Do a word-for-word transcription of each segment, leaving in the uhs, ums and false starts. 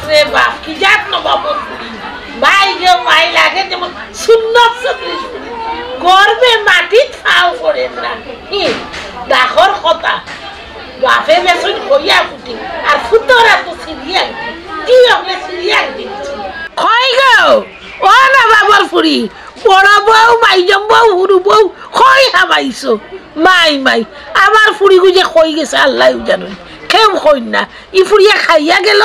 রে বাপ, কি জাত নবাবর ফুড়ি। মাই গো মাই, লাগে যেমন সুন্নত ছত্রিশ ফুড়ি। গর্বে মাটিত ফাও পড়ে না। হি, ডাকর কথা। বাপে বেসন কইয়া ফুটি, আর ফুতরা তো সিরিয়াল। কি হবে সিরিয়াল দিচ্ছি? কই গো, ও নবাবর ফুড়ি, বড় বউ, মাইজম বউ, হুরু বউ, কই হামাইছো? মাই, মাই, আমার ফুড়ি গুজে কই গেছে আল্লাহ জানইন। কেউ কইন না। ই ফুড়িয়ে খাইয়া গেল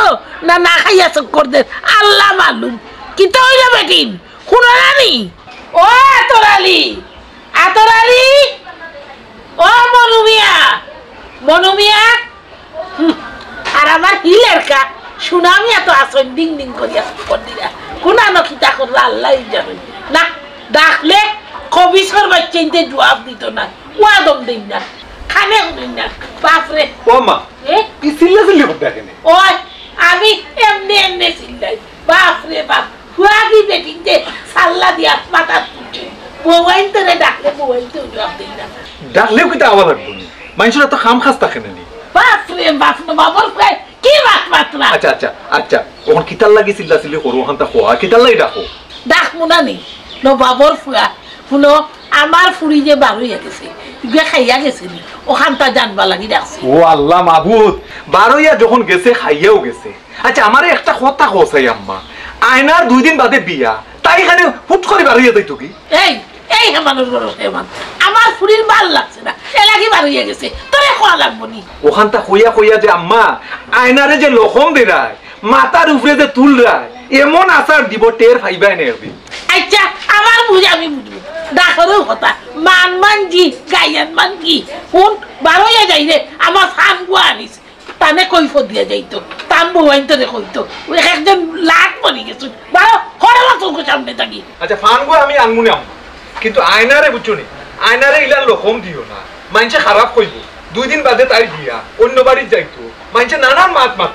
না না খাইয়া চক্কর দের, আল্লাহ মালুম। কিতা অইলো বেটিন? হুনো না নি? ও আতর আলী, আতর আলী, ও মনু মিয়া, মনু মিয়া। হুম, আর আমার হিলের কা, সুনামিয়া তো আসন ডিং ডিং করিয়া চক্কর দিরা। কোন আনো কিতা করলা আল্লাহ জানইন। না, ডাকলে খবিসর বাচ্চাইন্তে জবাব দিত না। ওয়াদম দিন না। খানে হুনইন না। বাপরে। ও মা, এ? ই চিল্লা চিল্লি করতে কেনে? ওই, আমি এমনে এমনে চিল্লাই। বাপরে বাপ। ফুয়াগি বেটিন্তে সাল্লা দিয়া মাথা তুলছে। বউয়াইন তোরে ডাকলে বউয়াইন তো জবাব দিন না। ডাকলেও কিতা আওয়া লাগবো নি? মাইনষর তো খাম খাস থাকে না নি? বাপরে বাপ, নবাবর ফুয়ায় কি মাত মাতরা? আচ্ছা, আচ্ছা, আচ্ছা। অখন কিতার লাগি চিল্লা চিল্লি করো, অখানতা কও, আর কিতার লাগি ডাকো? ডাকমু না নি? নবাবর ফুয়া, হুনো, আমার ফুড়ি যে বারইয়া গেছে, ইগুয়ে খাইয়া গেছে নি, অখানতা জানবার লাগি ডাকছি। ও আল্লাহ মাবুদ, বারইয়া যখন গেছে, খাইয়াও গেছে। আচ্ছা, আমারে একটা কথা কও চাই আম্মা, আয়নার দুই দিন বাদে বিয়া, তাই এখানে হুট করি বারইয়া যাইতো কি? এই, এই হেমানর ঘরর হেমান, আমার ফুড়ির ভালা লাগছে না, এর লাগি বারইয়া গেছে, তোরে কওয়া লাগবো নি? অখানতা কইয়া কইয়া যে আম্মা, আয়নারে যে লখম দেরায়, মাথার উপরে যে তুলরায়, এমন আছাড় দিব, টের পাইবায় না একদিন। আচ্ছা, আমার বুঝ আমি বুঝবো। ডাকরও কথা, মান মান জি, গাইয়ান মান কি? হুন, বারইয়া যাইরে, আমার ফান গুয়া আনিস। তানে কৈফত দিয়া যাইতো, তান বউয়াইন তোরে কইতো, ওই একজন লাট পড়ি গেছে। বারো, হরে আমার চোখের সামনে থাকি। আচ্ছা, ফান গুয়া আমি আনমু নে আম্মা, কিন্তু আয়নারে বুঝছো নি? আয়নারে ইলার লখম দিও না, মাইনষে খারাপ কইবো। দুই দিন বাদে তাইর বিয়া, অন্য বাড়িত যাইতো, মাইনষে নানান মাত মাত।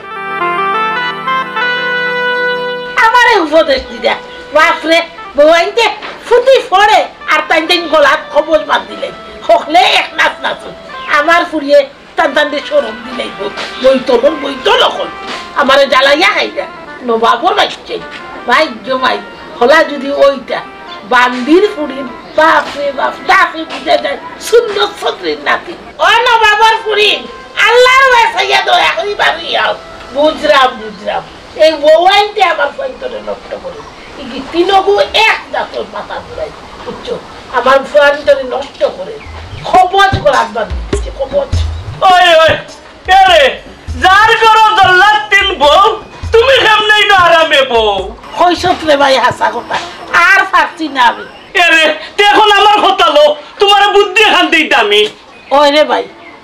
আমারে উপদেশ দিরা, বাপরে, বউয়াইন্তে ফুটি ফড়ে আর তাইন তাইন গলাত কবজ বান্ধিলে, হকলে এক নাচ নাচো। আমার ফুড়িয়ে তান তানরে শরম দিলাইবো, বইতলর বইতল অকল। আমারে জ্বালাইয়া খাইরা, নবাবর বাচ্চাই, ভাই জমাই, হলা যদি ওইটা, বান্দির ফুড়ির, বাপ রে বাপ, ডাকে বুঝা যায়, সুন্দর ছত্রির নাতি। ও নবাবর ফুড়ি, আল্লাহর ওয়াস্তে দয়া করি বারইয়া আও। বুঝরাম, বুঝরাম। এই বউয়াইন্তে আমার চরিত্ররে নষ্ট করে। এই যে তিনগু এক জাতর মাথা ঘুরাই, বুঝছো? আমার চরিত্ররে নষ্ট করে। কবজ করার বাদ দিচ্ছে, কবজ। ওই, ওই, এরে, যার ঘরো জল্লাদ তিন বউ, তুমি কেমনেই না আরামে বউ? কইছত রে ভাই, হাছা কথা। আর পারছি না আমি। এরে, তে অখন আমার কথা লো, তুমারে বুদ্ধি এখান দিই দামি। ওই রে ভাই,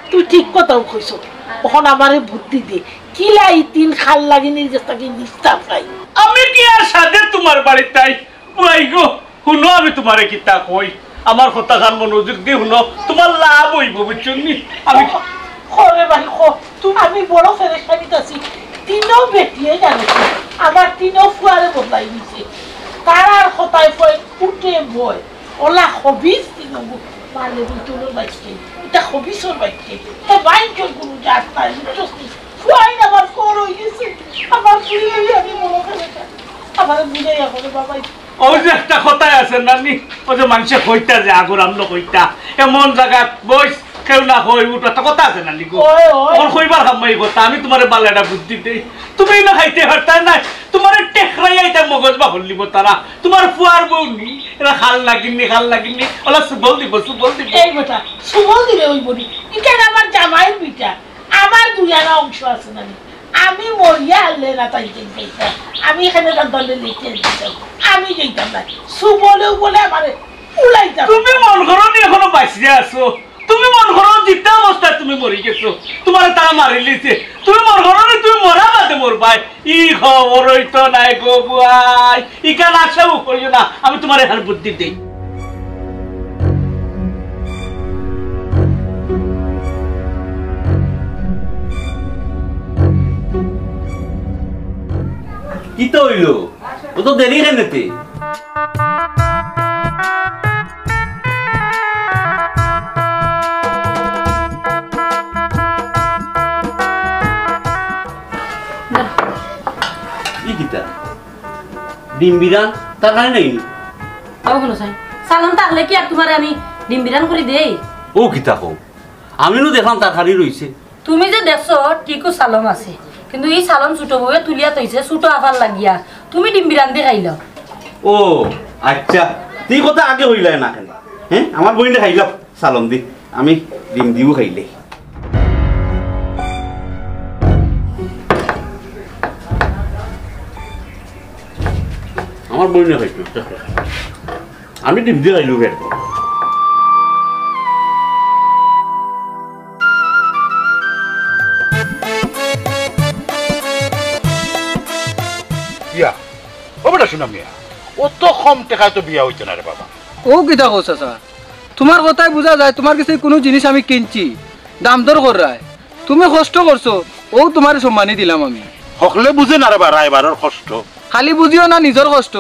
তুই ঠিক কথাউ কইছত। অখন আমারে বুদ্ধি দে, কিলা ই তিন খাল লাগিনির গেছ থাকি নিস্তার পাই? আমি কি আর সাধে তুমার বাড়িত তাই? ভাই গো, হুনো আমি তুমারে কিতা কই, আমার কথাখান মনোযোগ দি হুনো, তুমার লাভ অইবো, বুঝছো নি? আমি খ, খ রে ভাই, খ। আমি বড় পেরেশানিত আছি। তিনও বেটিয়ে জানে, আমার তিনও ফুয়ারে বদলাই দিছে। তারার কথায় ফুয়ায় উঠে বয়। ওলা খবিস তিনগু, মারলে বুলতুলর বাইকে, ইটা খবিসর বাইকে। তে বাইকে কোনো জাত নাই, বুঝছস নি? ফুয়াইন আমার পর অই গেছে। আমার ফুয়াই আমি বড় পেরেশান। আমারে বুঝাইয়া বলো, বাবাই। ওই যে একটা কথায় আছে নানি, ওই যে মানষে কইতা যে আগর আমলো কইতা, এমন জাগাত বইস, কেউ না কই উঠ, একটা কথা আছে নানি গো। ওই, ওই। অখন কইবার কাম নাই কথা, আমি তুমারে বালা একটা বুদ্ধি দেই। তুমি না খাইতে পারতায় না, তুমারে টেকরাইয়া ইতা মগজ বা হল্লিব তারা। তুমার ফুয়ার বউ নি, এরা খাল লাগিননি, খাল লাগিননি, ওলা সুবল দিব, সুবল দিব। এই বেটা, সুবল দিলে অইবো নি। ইখান আমার জামাইর বিটা। আমার দুই আনা অংশ আছে না নি? আমি মরিয়া হারলে না তাই যাইতাম। আমি এখানে তার দলে লেখে দিতাম। আমি যাইতাম না। সুবলেও বলে আমারে উলাইতাম। তুমি মন করো নি এখনো বাঁচিয়া আছো? তুমি মন করো জিতা অবস্থায় তুমি মরি গেছো। তুমারে তারা মারিলিছে। তুমি মন করো নি তুমি মরা বাদে মরবায়। ই খবরই তো নাই গো বুয়াই। ইখান আশাও করিও না। আমি তুমারে এখানে বুদ্ধি দেই। কিতা অইলো? অত দেরি কেনে তে? ই কিতা? ডিম বিরান তরকারি নাই নি? ও হুনো চাইন, সালন থাকলে কি আর তুমারে আমি ডিম বিরান করি দেই? ও কিতা কও? আমি নু দেখলাম তরকারি রইছে। তুমি যে দেখছো, ঠিকউ সালন আছে, কিন্তু ই সালন ছুটো বউয়ে তুলিয়া থইছে, ছুটো আফার লাগিয়া। তুমি ডিম বিরান দি খাইলাও। ও, আইচ্ছা, তে ই কথা আগে কইলায় না কেনে? হে, আমার বইনরে খাইলাও সালন দি, আমি ডিম দিউ খাইলে। আমার বইনরে খাইতো। আমি ডিম দি খাইলু পেট ভরি। ইয়া, ও বেটা, হুনো মিয়া, অত কম টেকায় তো বিয়া অইতো না রে বাবা। ও কিতা কও চাচা? তুমার কথায় বুঝা যায় তুমার গেছে কুনু জিনিস আমি কিনছি, দাম দর কররায়। তুমি কষ্ট করছো, অউ তুমারে সম্মানী দিলাম আমি। হকলে বুঝে না রে বা, রায়বারর কষ্ট। খালি বুঝিও না নিজর কষ্ট,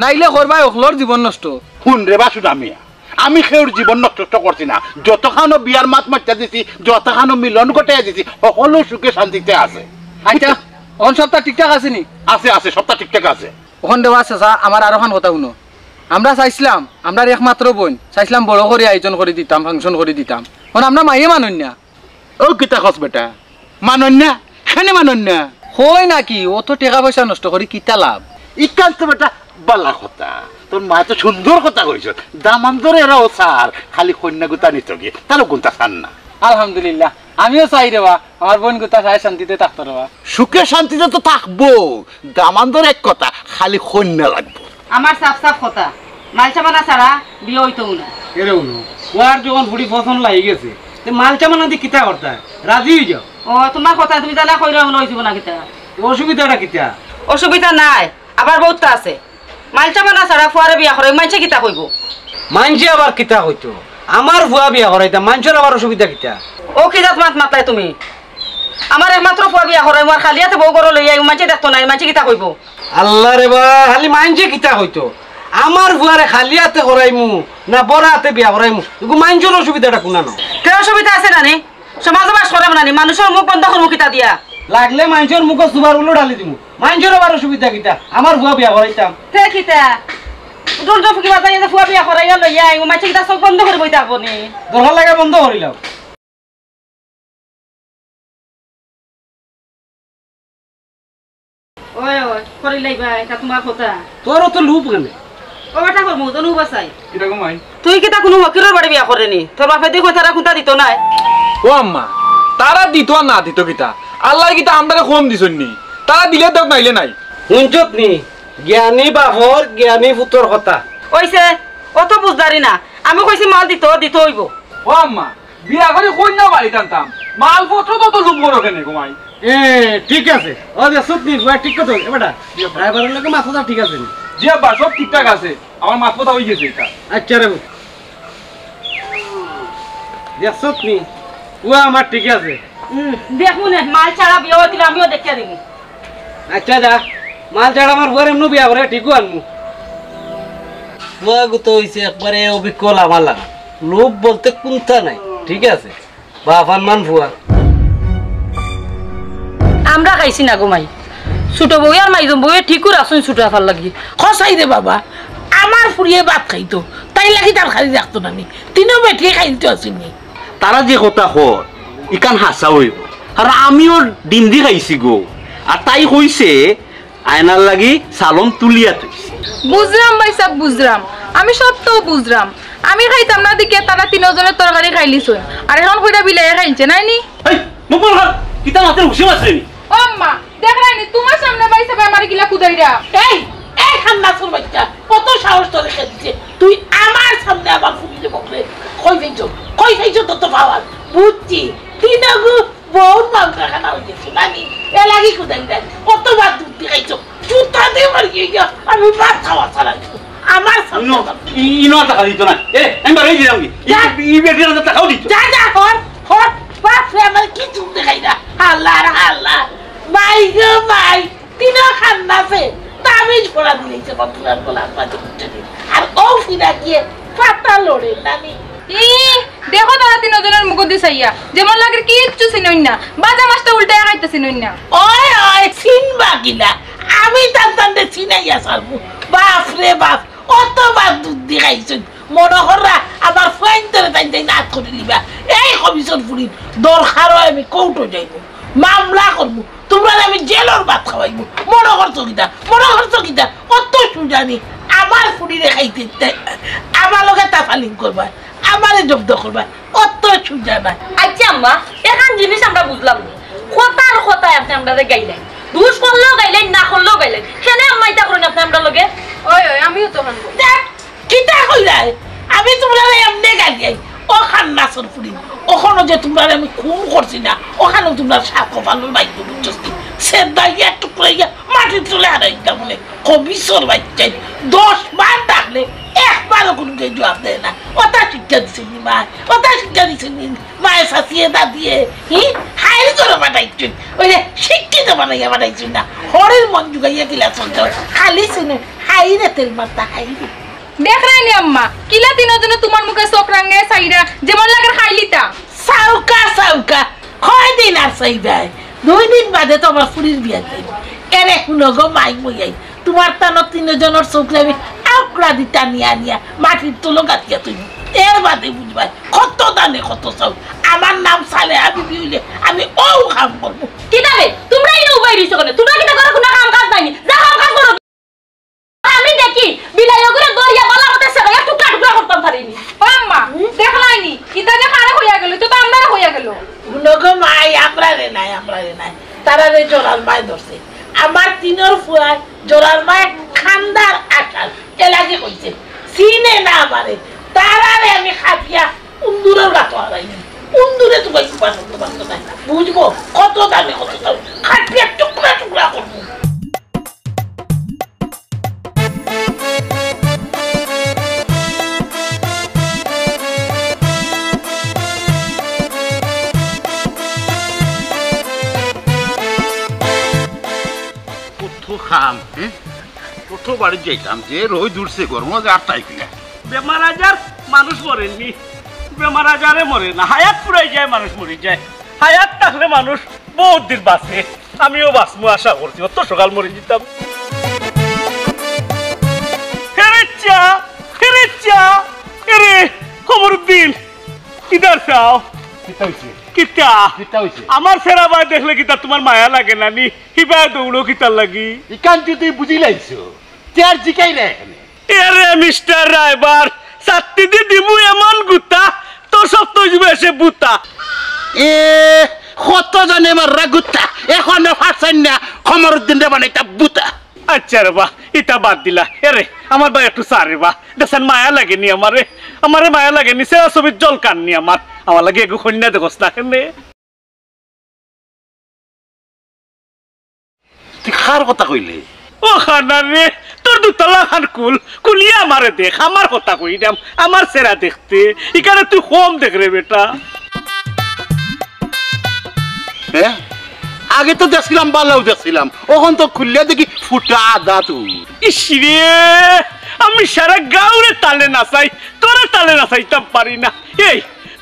নাইলে করবায় হকলর জীবন নষ্ট। হুন রে বা হুনো মিয়া, আমি কেউর জীবন নষ্ট করছি না। যতখানো বিয়ার মাত মাতিয়া দিছি, যতখানো মিলন ঘটাইয়া দিছি, হকলউ সুখে শান্তিতে আছে। আইচ্ছা, অখন সবতা ঠিকঠাক আছে নি? আছে, আছে, সবতা ঠিকঠাক আছে। অখন রে বা চাচা, আমার আরোখান কথা হুনো। আমরা চাইছলাম, আমরার একমাত্র বইন, চাইছলাম বড় করি আয়োজন করি দিতাম, function করি দিতাম। অখন আমরার মাইয়ে মানইন না। ও কিতা কস বেটা? মানইন না? কেনে মানইন না? কই নাকি, অত টেকা পয়সা নষ্ট করি কিতা লাভ? ইখান তো বেটা বালা কথা। তোর মায়ে তো সুন্দর কথা কইছে। দামান্দরে এরাও চার, খালি কইন্যা গুতা নিতো গি, তারাও কুন্তা চার না। আলহামদুলিল্লাহ, আমিও চাই রে বা, আমার বইন গুতা চায় শান্তিতে থাকতো রে বা। সুখে শান্তিতে তো থাকবো, দামান্দর এক কথা, খালি কইন্যা লাগবো। আমার সাফ সাফ কথা, মাইল সামানা ছাড়া বিয়া অইতো না। এরে হুনো, ফুয়ার যখন ফুড়ি পছন্দ লাগি গেছে, তে মাইল সামানা দি কিতা করতায়? রাজি অই যাও। ও, তুমার কথা তুমি জানা কইরা মনে অইছিবো না কিতা? অসুবিধাটা কিতা? অসুবিধা নাই, আবার বউততা আছে। মাইল সামানা ছাড়া ফুয়ারে বিয়া করাই, মাইনষে কিতা কইবো? মাইনষে আবার কিতা কইতো? আমার ফুয়া বিয়া করাইতাম, মাইনষর আবার অসুবিধা কিতা? ও কি জাত মাত মাতলায় তুমি? আমার একমাত্র ফুয়া বিয়া করাইমু, আর খালি আতে বউ ঘরো লইয়া আইমু, মাইনষে দেখতো নায়, মাইনষে কিতা কইবো? আল্লাহ রে বা, খালি মাইনষে কিতা কইতো? আমার ফুয়ারে খালি আতে করাইমু না বড় আতে বিয়া করাইমু? ইগু মাইনষর অসুবিধাটা কুনানো? তে অসুবিধা আছে না নি? সমাজো বাস করাম না নি, মানষর মুখ বন্ধ করমু কিতা দিয়া? লাগলে মাইনষর মুখো সুবার উলো ঢালি দিমু, মাইনষর আবার অসুবিধা কিতা? আমার ফুয়া বিয়া করাইতাম। তে কিতা? ডুল ডফকি বাজাইয়া যে ফুয়া বিয়া করাইয়া লইয়া আইমু, মাইনষে কিতা চউখ বন্ধ করি বই থাকবো নি? দরকার লাগে বন্ধ করিলাও। ওই, ওই, করিলাইবা, ইটা তুমার কথা। তোর অত লোভ কেনে? ও বেটা, করমু, তো লোভ আছে। কিতা গো মাই? তুই কিতা কুনু ফকিরর বাড়ি বিয়া কররে নি? তোর বাপে দি কই তারা কুন্তা দিতো নায়? ও আম্মা, তারা দিতো আর না দিতো কিতা? আল্লায় কিতা আমরারে কম দিছইন নি? তারা দিলে দেউক, নাইলে নাই। হুনছত নি? জ্ঞানী বাপর, জ্ঞানী পুতর কথা। অইছে, অত বুঝদারি না। আমি কইছি মাল দিতো, দিতো অইবো। ও আম্মা, বিয়া করি কইন্যা বাড়িত আনতাম। মালপত্র তো, তো লুম করো কেনে গো মাই? এ, ঠিক আছে। ও যে সুতনি, বুয়া ঠিক কথা, এ বেটা। জি আব্বা। ড্রাইভারর লগে মাত-কথা ঠিক আছে নি? জি আব্বা, সব ঠিকঠাক আছে। আমার মাত-কথা অই গেছে ইটা। আইচ্ছা রে। যে সুতনি, ও আমার ঠিক আছে। হুম, দেখমু নে, মাল ছাড়া বিয়া অইলে আমিও দেখিয়া দিমু। আইচ্ছা যা, মাল ছাড়া আমার ফুয়ার এমনু বিয়া করে ঠিকউ আনমু। ফুয়া গুতো অইছে একবারে অবিকল আমার লাগা। লোভ বলতে কুন্তা নাই, ঠিক আছে? বাপ আনমান ফুয়া। আমরা খাইছি না গো মাই। ছুটো বউ আর মাইজম বউয়ে ঠিকউ রাখছইন ছুটো আফার লাগি। হছাই রে বাবা, আমার ফুড়িয়ে ভাত খাইতো, তাইর লাগি তরকারি রাখতো না নি? তিনো বেটিয়ে খাইতো আছিল নি? তারা যে কথা কর, ইখান হাছা অইবো। আর আমিও ডিম দি খাইছি গো। আর তাই কইছে, আয়নার লাগি সালন তুলিয়া থইছে। বুঝরাম ভাইসাব, বুঝরাম। আমি সবতাউ বুঝরাম। আমি খাইতাম না দেখিয়া তারা তিনোজনে তরকারি খাইলিছইন। আর অখন কইরা বিলাইয়ে খাইলছে, নায় নি? এই, মুখ বন্ধ কর। কিতা মাতের হুশে মাতরে নি? ও আম্মা, দেখরায় নি, তুমার সামনে ভাইসাবে আমারে কিলা কুদাইরা। এই, এই খান্নাসর বাইচ্চা, কত সাহস তোরে কে দিছে? তুই আমার সামনে আমার ফুড়িরে বকরে। কই পাইছো? কই পাইছো তত পাওয়ার? বুঝছি। তিনগু বউত মামলা খানা অই গেছে, নানি? এর লাগি কুদাইরা। কতবার দুধ দি খাইছো? জুতা দি মারি গিয়া আমি ভাত খাওয়া ছাড়াইছো। আমার সামনে ইনো, আমার ই-, ইনো আর টাকা দিত না। এ, আমি বারই দিলাম কি? ই, যা। ই বেটির হাতে টাকাও দিত। যা, যা, হর, হর। বাপ রে, আমার কিচ্ছু দেখাই না। আল্লাহ রে আল্লাহ। মাই গো মাই। তিনো খান্নাসে তাবিজ পড়া দিলাইছে, বাপ রে, আর গোলাম বাজে উঠছে নি। আর ও ফিরা গিয়ে পাতা লড়ে, নানি। ই, দেখো তারা তিনোজনর মুখর দি চাইয়া, যেমন লাগের কিচ্ছু চিনইন না, বাজা মাছটা উল্টাইয়া খাইতা চিনইন না। ওই, ওই, চিনবা কিলা? আমি তান তানরে চিনাইয়া ছাড়মু। বাপ রে বাপ, অতবার দুধ দি খাইছইন। মনো কররা আমার ফুয়াইন্তরে তাইন তাইন আত করি লিবা। এই খবিছর ফুড়ি, দরকার অয় আমি কোর্টো যাইমু, মামলা করমু, তুমরারে আমি জেলর ভাত খাওয়াইমু। মনো করছো কিতা? মনো করছো কিতা? অত সুজা নি আমার ফুড়িরে খাইতে ইতা, আমার লগে তাফালিং করবা, আমারে জব্দ করবা, অত সুজা না। আচ্ছা আম্মা, এখান জিনিস আমরা বুঝলাম না। কথার কথায় আপনে আমরারে গাইলাইন, দুষ করলেও গাইলাইন, না করলেও গাইলাইন। কেনে আম্মা ইতা করইন আপনে আমরার লগে? ওই, ওই, আমিও তো অখান কই। দেখ, কিতা কইরায়? আমি তুমরারে এমনে গাইলাই। ও খান্নাসর ফুড়ি, অখনো যে তুমরারে আমি খুন করছি না, অখানো তুমরার সাত কপালর ভাগ্য বুঝছস নি? সেদাইয়া টুকরাইয়া মাটির তলে হারাই দিতাম মনে। খবিছর বাইচ্চাইন, দশ বার ডাকলে একবারও কুনুকে জুয়াব দেয় না। অতা শিক্ষা দিছইন নি মায়? অতা শিক্ষা দিছইন নি মায়, চাচিয়ে, দাদিয়ে? হি? হাইর ঘরো পাঠাইছইন। অইলে শিক্ষিত বানাইয়া পাঠাইছইন না। হরির মন জুগাইয়া গিলা চলতে অয়। খালি শুনে, হাইরে তেল মারতা, হাইরে। দেখরায় নি আম্মা, কিলা তিনজনে তুমার মুখে চোখ রাঙাইয়া চাইরা, যেমন লাগের খাইলিতা। চাউক্কা, চাউক্কা। কয়দিন আর চাইবায়? দুই দিন বাদে তো আমার ফুড়ির বিয়া দিন। এরে হুনো গো মাই মইয়াই, তুমার তানো তিনজনর চউখরে আমি আউকড়া দি টানিয়া আনিয়া মাটির তলো গাতিয়া থইমু। এর বাদে বুঝবায় কত দানে কত চাউল। আমার নাম সালেহা বিবি অইলে আমি অউ কাম করমু। কিতা রে? তুমরা ইনো উবাই রইছো কেনে? তুমরা কিতা করো? কুনু কাম কাজ নাই নি? যা কাম কাজ করো। আমি দেখি, বিলাইগুরে দরিয়া বালা মতে সেবাইয়া টুকরা টুকরা করতাম পারি নি। ও আম্মা, দেখলায় নি? ইতা যে কারে কইয়া গেল, ইতা তো আমরারে কইয়া গেল। হুনো গো মাই, আমরারে নায়, আমরারে নায়। তারারে জোরার মায় ধরছে। আমার তিনর ফুয়ায় জোরার মায় খান্দার আশার। এলাগি কইছে। চিনে না আমারে। তারারে আমি খাপিয়া উন্দুরর গাতো হারাইমু। উন্দুরে তুকাই তুকাই করতে পারতো না। বুঝবো? কত দানে কত দাম। খাপিয়া টুকরা টুকরা করমু। কত কাম, হে? কত বাড়িত যাইতাম, যে রইদ উঠছে, গরম লাগে আর তাই কিনা। বেমার আজার মানুষ মরেনি, বেমার আজারে মরে না, হায়াত ফুরাই যায়, মানুষ মরি যায়। হায়াত থাকলে মানুষ বউত দিন বাঁচে, আমিও বাঁচমু আশা করছি, অত সকাল মরি যিতাম। ফেরেচ্চা, ফেরেচ্চা, এরে, কমরুদ্দিন, কিদার চাও? কিতা অইছে? কিতা? কিতা অইছে? আমার সেরা বায় দেখলে কিতা তুমার মায়া লাগে না নি? হিবায় দৌড়ো কিতার লাগি? ইখান তুই বুঝিলাইছো, তে আর জিকাই না এখানে। এরে মিস্টার রায়বার, ছাত্তি দি দিমু এমন গুতা, তোর সব তো অইযিবো এসে বুতা। এ, কত জনে মাররা গুতা, এখনো ফারছইন না কমরুদ্দিনরে বানাইতা বুতা। আচ্ছা রে বা, ইতা বাদ দিলা। এরে, আমার বায় একটু চা রে বা, দেখছনি মায়া লাগেনি আমারে, আমারে মায়া লাগেনি, সেরা ছবির জল কাননি আমার, আমার লাগি এগু কইন্যা দেখোস না কেনে? তুই কার কথা কইলে? ও খানা রে, তোর দুতলা খান কুল, কুলিয়া আমারে দেখ, আমার কথা কইরাম, আমার সেরা দেখতে, ইখানে তুই কম দেখ রে বেটা। হে? আগে তো দেখছিলাম, বালাউ দেখছিলাম, অখন তো খুললে দেখি ফুটা আদা তুই। ইস রে, আমি সারা গাউরে তালে নাচাই, তোরে তালে নাচাইতাম পারি না। এই,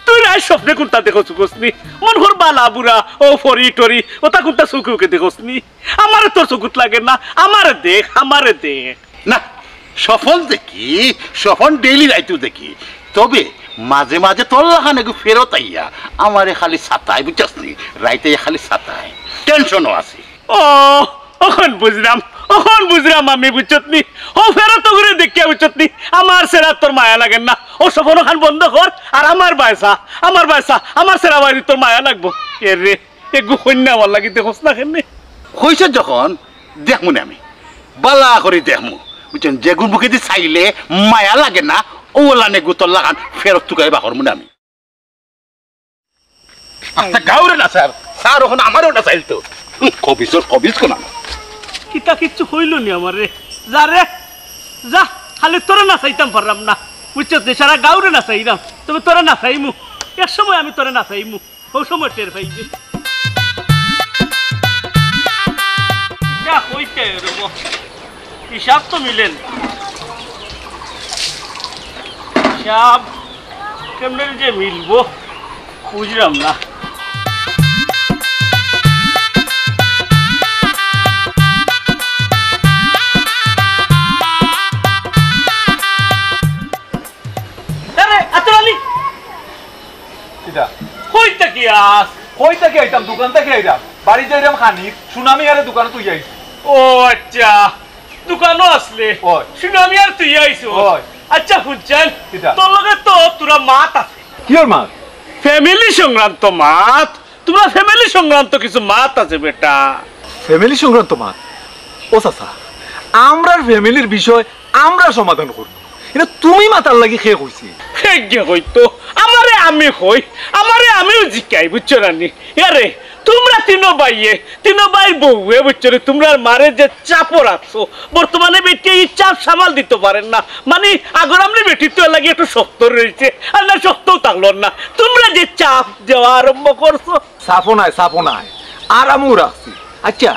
তুই রাইত স্বপ্নে কুনতা দেখো চুকস নি? মন কর বালা বুড়া, ও ফরি টরি, ওতা কুনতা চউখে উখে দেখোস নি? আমারে তোর চউখত লাগে না, আমারে দেখ, আমারে দেখ। না, স্বপন দেখি, স্বপন ডেইলি রাইতও দেখি। তবে মাঝে মাঝে তোর লাখান এগু ফেরত আইয়া আমারে খালি সাতায়, বুঝছস নি? রাইতে খালি সাতায়। টেনশনও আছে। ও, অখন বুঝরাম, অখন বুঝরাম আমি, বুঝছত নি? ও ফেরত ঘুরে দেখিয়া, বুঝছত নি? আমার সেরা তোর মায়া লাগের না। ও স্বপন অখান বন্ধ কর, আর আমার বায় চা, আমার বায় চা, আমার সেরা বায় তোর মায়া লাগবো। এরে, এগু কইন্যা আমার লাগি দেখোস না কেনে? কইছস যখন, দেখমু নে আমি। বালা করি দেখমু। বুঝছস, যেগুর মুখেদি চাইলে মায়া লাগে না, অউ লাখান এগু তোর লাখান ফেরত তুকাই বার করমু নে আমি। আচ্ছা, গাউরে নাচার, স্যার অখন আমারেও নাচাইল তো। হুম, কবিছর, কবিছ কোনা। কিতা কিচ্ছু কইলো নি আমারে? যা রে, যা, খালি তোরে নাচাইতাম পাররাম না। বুঝছত নি, সারা গাউরে নাচাইরাম, তবে তোরে নাচাইমু। এক সময় আমি তোরে নাচাইমু, অউ সময় টের পাইবে। কিতা কইতে রে বা? হিসাব তো মিলে না। হিসাব কেমনে যে মিলবো, বুঝলাম না। থাকি আইতাম, দোকান থাকি আইতাম। বাড়িত যাইরাম খানিত, সুনামি আরে দোকানো তুই আইস। ও আচ্ছা, দোকানো আসলে? অয়। সুনামি আর তুই আইস? অয়। আচ্ছা, হুনছাইন, কিতা? তোর লগে তো তোরা মাত আছে। কিওর মাত? ফ্যামিলি সংক্রান্ত মাত। তোমরা ফ্যামিলি সংক্রান্ত কিছু মাত আছে বেটা। ফ্যামিলি সংক্রান্ত মাত? ও চাচা, আমরার ফ্যামিলির বিষয় আমরা সমাধান করব। এটা তুমি মাতার লাগি খে কইছি? খে গে কইতো? আমারে আমি কই, আমারে আমিও জিকাই, বুঝছো না নি? আরে, তোমরা তিনো ভাইয়ে, তিনো ভাইর বউয়ে, বুঝছো নি? তোমরার মারে যে চাপো রাখছো, বর্তমানে বেটি এই চাপ সামাল দিতে পারের না। মানে, আগর আমলি বেটি তো এর লাগি একটু শক্ত রইছে, আর না শক্তও থাকলো না। তোমরা যে চাপ দেওয়া আরম্ভ করছো। চাপো নায়, চাপো নায়, আরামও রাখছি। আচ্ছা,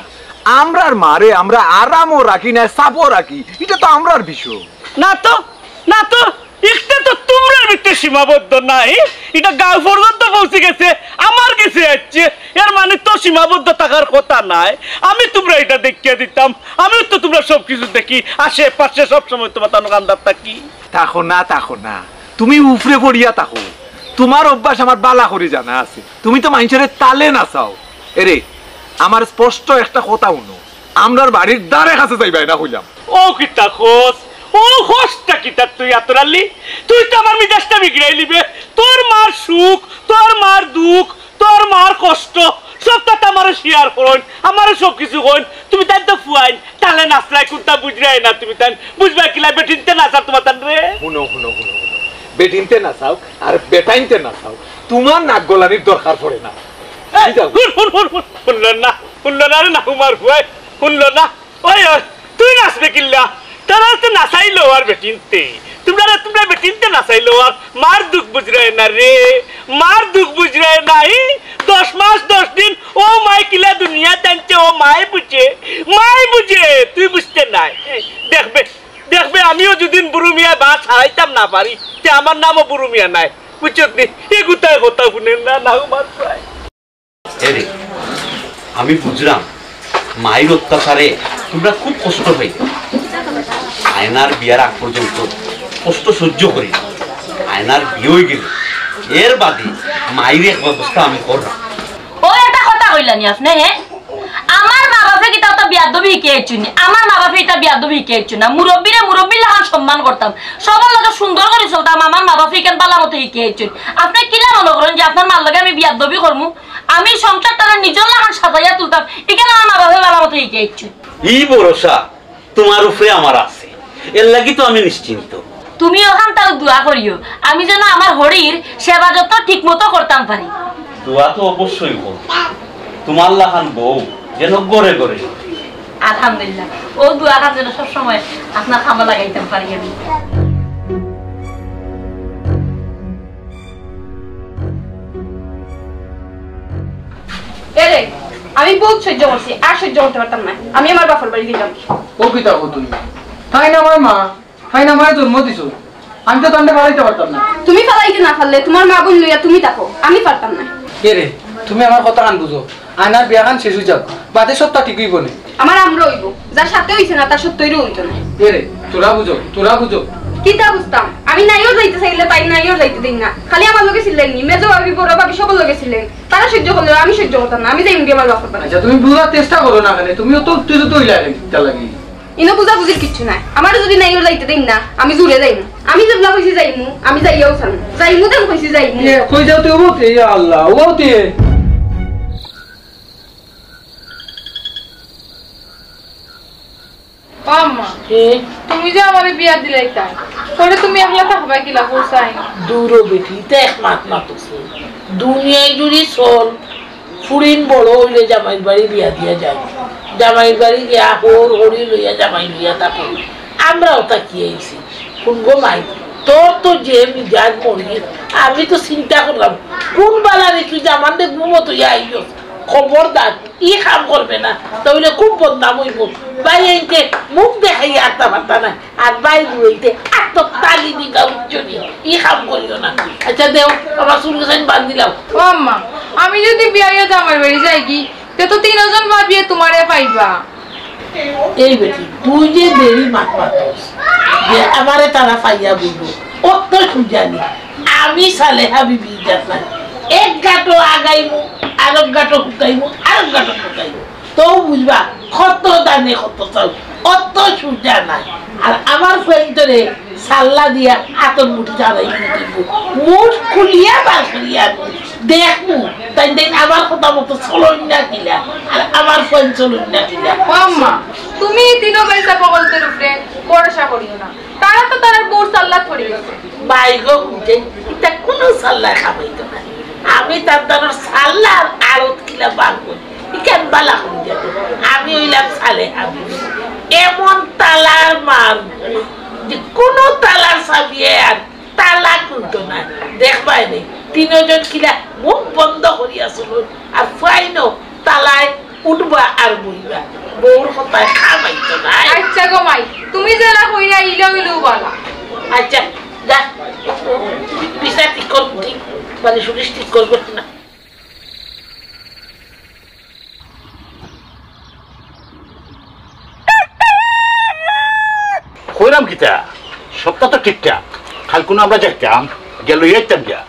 আমরার মারে আমরা আরামও রাখি না, চাপও রাখি, এটা তো আমরার বিষয়। না তো, না তো, ইটা তো তোমরার ভিতরে সীমাবদ্ধ নাই, ইটা গাঁও পর্যন্ত পৌঁছি গেছে, আমার গেছে আইছে। এর মানে তো সীমাবদ্ধ থাকার কথা নায়। আমি তোমরা ইটা দেখিয়া দিতাম, আমিও তো তোমরা সব কিছু দেখি, আশেপাশে সব সময় তোমার তানো কান্দার থাকি। থাকো না, থাকো না, তুমি উপরে পড়িয়া থাকো। তোমার অভ্যাস আমার বালা করি জানা আছে, তুমি তো মাইনষরে তালে নাচাও। এরে, আমার স্পষ্ট একটা কথা হুনো, আমরার বাড়ির ধারে কাছে যাইবায় না কইলাম। ও কিতা কস? ও কসটা কিতা তুই আতর আলী? তুই তো আমার মিজাজটা বিগড়াইলিবে। তোর মার সুখ, তোর মার দুঃখ, তোর মার কষ্ট, সবতা তো আমারে শেয়ার করইন, আমারে সব কিছু কইন। তুমি তাইন তো ফুয়াইন, তালে নাচরায় কুনতা বুঝরায় না তুমি তাইন। বুঝবায় কিলা বেটিন্তে নাচার তোমার তান রে? হুনো, হুনো, হুনো, হুনো। বেটিন্তে নাচাও আর বেটাইন্তে নাচাও, তোমার নাক গলানির দরকার পড়ে না। এই, যাও। হুন, হুন, হুন, হুন, হুনলো না, হুনলো না রে না, উমার ফুয়াই, হুনলো না। ওই, ওই, তুই নাচবে কিল্লা? তারা তো নাচাইলো আর বেটিনতে। তোমরা রে, তোমরা বেটিনতে নাচাইলো আর মার দুঃখ বুঝরায় না রে, মার দুঃখ বুঝরায় না। এই দশ মাস দশ দিন ও মায় কিলা দুনিয়া টানছে, ও মায় বুঝে, মায় বুঝে, তুই বুঝতে নাই। এই, দেখবে, দেখবে, আমিও যদি বুরু মিয়া বাস হারাইতাম না পারি, তে আমার নামও বুরু মিয়া নাই, বুঝছত নি? এ কোথায় কথা শুনেন না, না, আমার প্রায় এরে, আমি বুঝলাম, মাইর অত্যাচারে তোমরা খুব কষ্ট পাইলে। আয়নার বিয়ার আগ পর্যন্ত কষ্ট সহ্য করি। আয়নার বিয়ে হয়ে গেলে এর বাদে মাইর এক ব্যবস্থা আমি করলাম। ও, এটা কথা কইলানি আপনি, হ্যাঁ? আমার মা বাপে কিতা ওটা বিয়াদবি হিকে আইছুনি? আমার মা বাপে এটা বিয়াদবি হিকে আইছু না। মুরব্বীরে মুরব্বীর লাখান সম্মান করতাম, সবার লগে সুন্দর করে চলতাম। আমার মা বাপে ইখান বালা মতো হিকে আইছুন। আপনি কিলা মনে করেন যে আপনার মার লগে আমি বিয়াদবি করমু? আমি সংসারটারে নিজর লাখান সাজাইয়া তুলতাম, ইখান আমার মা বাপে বালা মতো হিকে আইছুন। ই ভরসা তোমার উপরে আমার আছে, এর লাগি তো আমি নিশ্চিন্ত। তুমি ওখান তাও দোয়া করিও, আমি যেন আমার হরির সেবা যত্ন ঠিক মতো করতাম পারি। দোয়া তো অবশ্যই করব, তোমার লাখান বউ যেন ঘরে ঘরে। আলহামদুলিল্লাহ, ও দোয়া খান যেন সবসময় আপনার কামে লাগাইতাম পারি আমি। এরে, আমি বহুত সহ্য করছি, আর সহ্য করতে পারতাম না। আমি আমার বাপর বাড়ি দিলাম। ও কিতা কও তুমি? তাই না আমার মা, তাই না আমার জন্ম দিছো। আমি তো তান্ডে ফালাইতে পারতাম না। তুমি ফালাইতে না পারলে তোমার মা বোন লইয়া তুমি থাকো, আমি পারতাম না। এরে, তুমি আমার কথা খান বুঝো। আয়নার বিয়া খান শেষ হই যাক, বাদে সবটা ঠিক হইব নে। আমার আমরা হইব, যার সাথে হইছে না তার সত্যইরও হইতো না। এরে, তোরা বুঝো, তোরা বুঝো। কিতা বুঝতাম? আমি নাইও যাইতে চাইলে তাই নাইও যাইতে দেই না। খালি আমার লগে ছিলেন নি, মেজো ভাবি, বড় ভাবি সবার লগে ছিলেন। তারা সহ্য করলে আমি সহ্য করতাম না। আমি যাই মুখে আমার বাপর বাড়ি। আচ্ছা, তুমি বুঝার চেষ্টা করো না কেন? তুমি অত উত্তেজিত হইলে কেন? কিতা লাগি? ইনো বুঝাবুঝির কিচ্ছু নাই। আমারে যদি নাইও যাইতে দেই না, আমি জুরে যাইমু। আমি যেবলা কইছি যাইমু, আমি যাইয়াও ছাড়মু। যাইমু দেন কইছি যাইমু। এ, কই যাও তুই ওতে? ইয়া আল্লাহ, ওতে। ও আম্মা, এ? তুমি যে আমারে বিয়া দিলাইতা, পরে তুমি একলা থাকবা কিলা, হুসাইন? দূরও বেটি, ইতা এক মাত মাতুছে। দুনিয়ায় জুড়ি চল, ফুড়িন বড় হইলে জামাইর বাড়ি বিয়া দিয়া যায়। জামাইর বাড়ি গিয়া হর হরি লইয়া জামাই লইয়া থাকো। আমরাও তাকিয়ে আইছি। কোন গো মাই, তোর তো যে মিজাজ মরি, আমি তো চিন্তা করলাম, কোন বালা রে তুই জামান দে ঘুমো তুই আইও। খবরদার, ই কাম করবে না, তাহলে খুব বদনাম হইব। ভাই এইতে মুখ দেখাইয়া আটতা পারতা না, আর ভাই বুঝতে আত্ম তালি দিবা উজ্জ্বলি, ই কাম করিও না। আচ্ছা দেও, আমার চুল গোছাইন বান্ধিলাও। ও আম্মা, আমি যদি বিয়া হইয়া জামাইর বাড়ি যাই কি, তে তো তিনজন ভাবিয়ে তোমারে পাইবা। এই বেটি, তুই যে দেরি মাত মাতস, যে আমারে তারা পাইয়া বলবো, অত সুজানি। আমি সালেহা বিবি ইজাত নাই। এক গাটো আগাইমু, আরক গাটো হুকাইমু, আরক গাটো হুকাইমু। তো বুঝবা, কত দানে কত চাউল, অত সুজা নাই। আর আমার ফুয়াইন্তরে সাল্লা দিয়া আতর মুঠি ছাড়াই দিব। মুঠ খুলিয়া বার করিয়া আনমু। দেখমু, তাইন তাইন আমার কথা মতো চলইন না কিলা, আর আমার ফুয়াইন চলইন না কিলা। ও আম্মা, তুমি তিনো ভাই সাব অকলতর উপরে ভরসা করিও না। তারা তো তারার বউর সাল্লাত পড়ি গেছে। মাই গো, বুঝে, ইতা কুনু সাল্লায় খাবাইতো না। আমি তার দ্বারা সাল্লার আড়ত কিলা বার করি। ইখান বালা করি দেখো। আমি অইলাম সালেহা বিবি। এমন তালার মার, যে কুনু তালার চাবিয়ে আর তালা খুলতো না। দেখবায় নি, তিনোজন কিলা মুখ বন্ধ করিয়া চলইন। আর ফুয়াইনও তালায় উঠবা আর বইবা। বউর কথায় খাবাইতো না। আচ্ছা গো মাই, তুমি যেলা কইরা ইলা অইলেও বালা। আচ্ছা, যা, বিছনা ঠিক কর, ঠিক, মানে, সুরিশ ঠিক করবো না। কইরাম কিতা? সবটা তো ঠিকঠাক। কাইল কুনু আমরা যাইতাম, গিয়া লইয়া আইতাম গিয়া।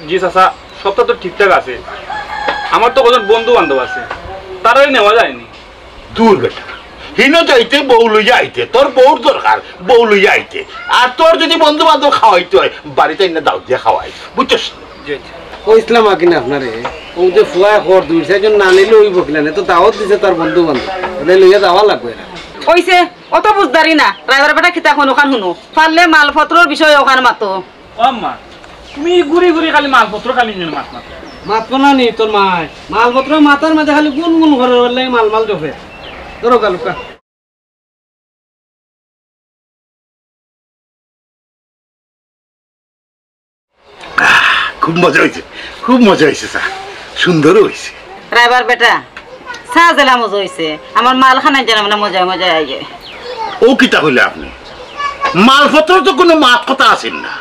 জি চাচা, সবটা তো ঠিকঠাক আছে। আমার তো কয়জন বন্ধু বান্ধব আছে, তারারে নেওয়া যায়নি। দূর বেটা, হিনো যাইতে বউ লইয়া আইতে, তোর বউর দরকার, বউ লইয়া আইতে। আর তোর যদি বন্ধু বান্ধব খাওয়াইতে অয়, বাড়িত আইনা দাওয়াত দিয়া খাওয়াই, বুঝছস? জি, জি। কইছলাম আর কি না আপনারে, অউ যে ফুয়ায় কর দুই চাইরজন না নিলে অইবো কিলা, নে তো দাওয়াত দিছে তার বন্ধু বান্ধব, ওদের লইয়া যাওয়া লাগবো এরা। অইছে, অত বুঝদারি না, রাইবার বেটা কিতা কইন অখান হুনো, পারলে মালপত্রর বিষয়ে অখান মাতো। ও আম্মা, তুমি ঘুরি ঘুরি খালি মালপত্র খালি ইঞ্জিন মাত মাত। মাতবো না নি তোর মায়? মালপত্র মাতার মাঝে খালি গুন গুন ঘরের লাগি মাল মাল জপে। ধরো গালুকা। আহ, খুব মজা অইছে, খুব মজা অইছে চা, সুন্দরও অইছে। রাইবার বেটা, চা যেলা মজা অইছে, আমার মাল খানাইন যেন মানে মজায় মজায় আইয়ে। ও কিতা কইলা আপনে? মালপত্র তো কুনু মাত কথা আছিল না।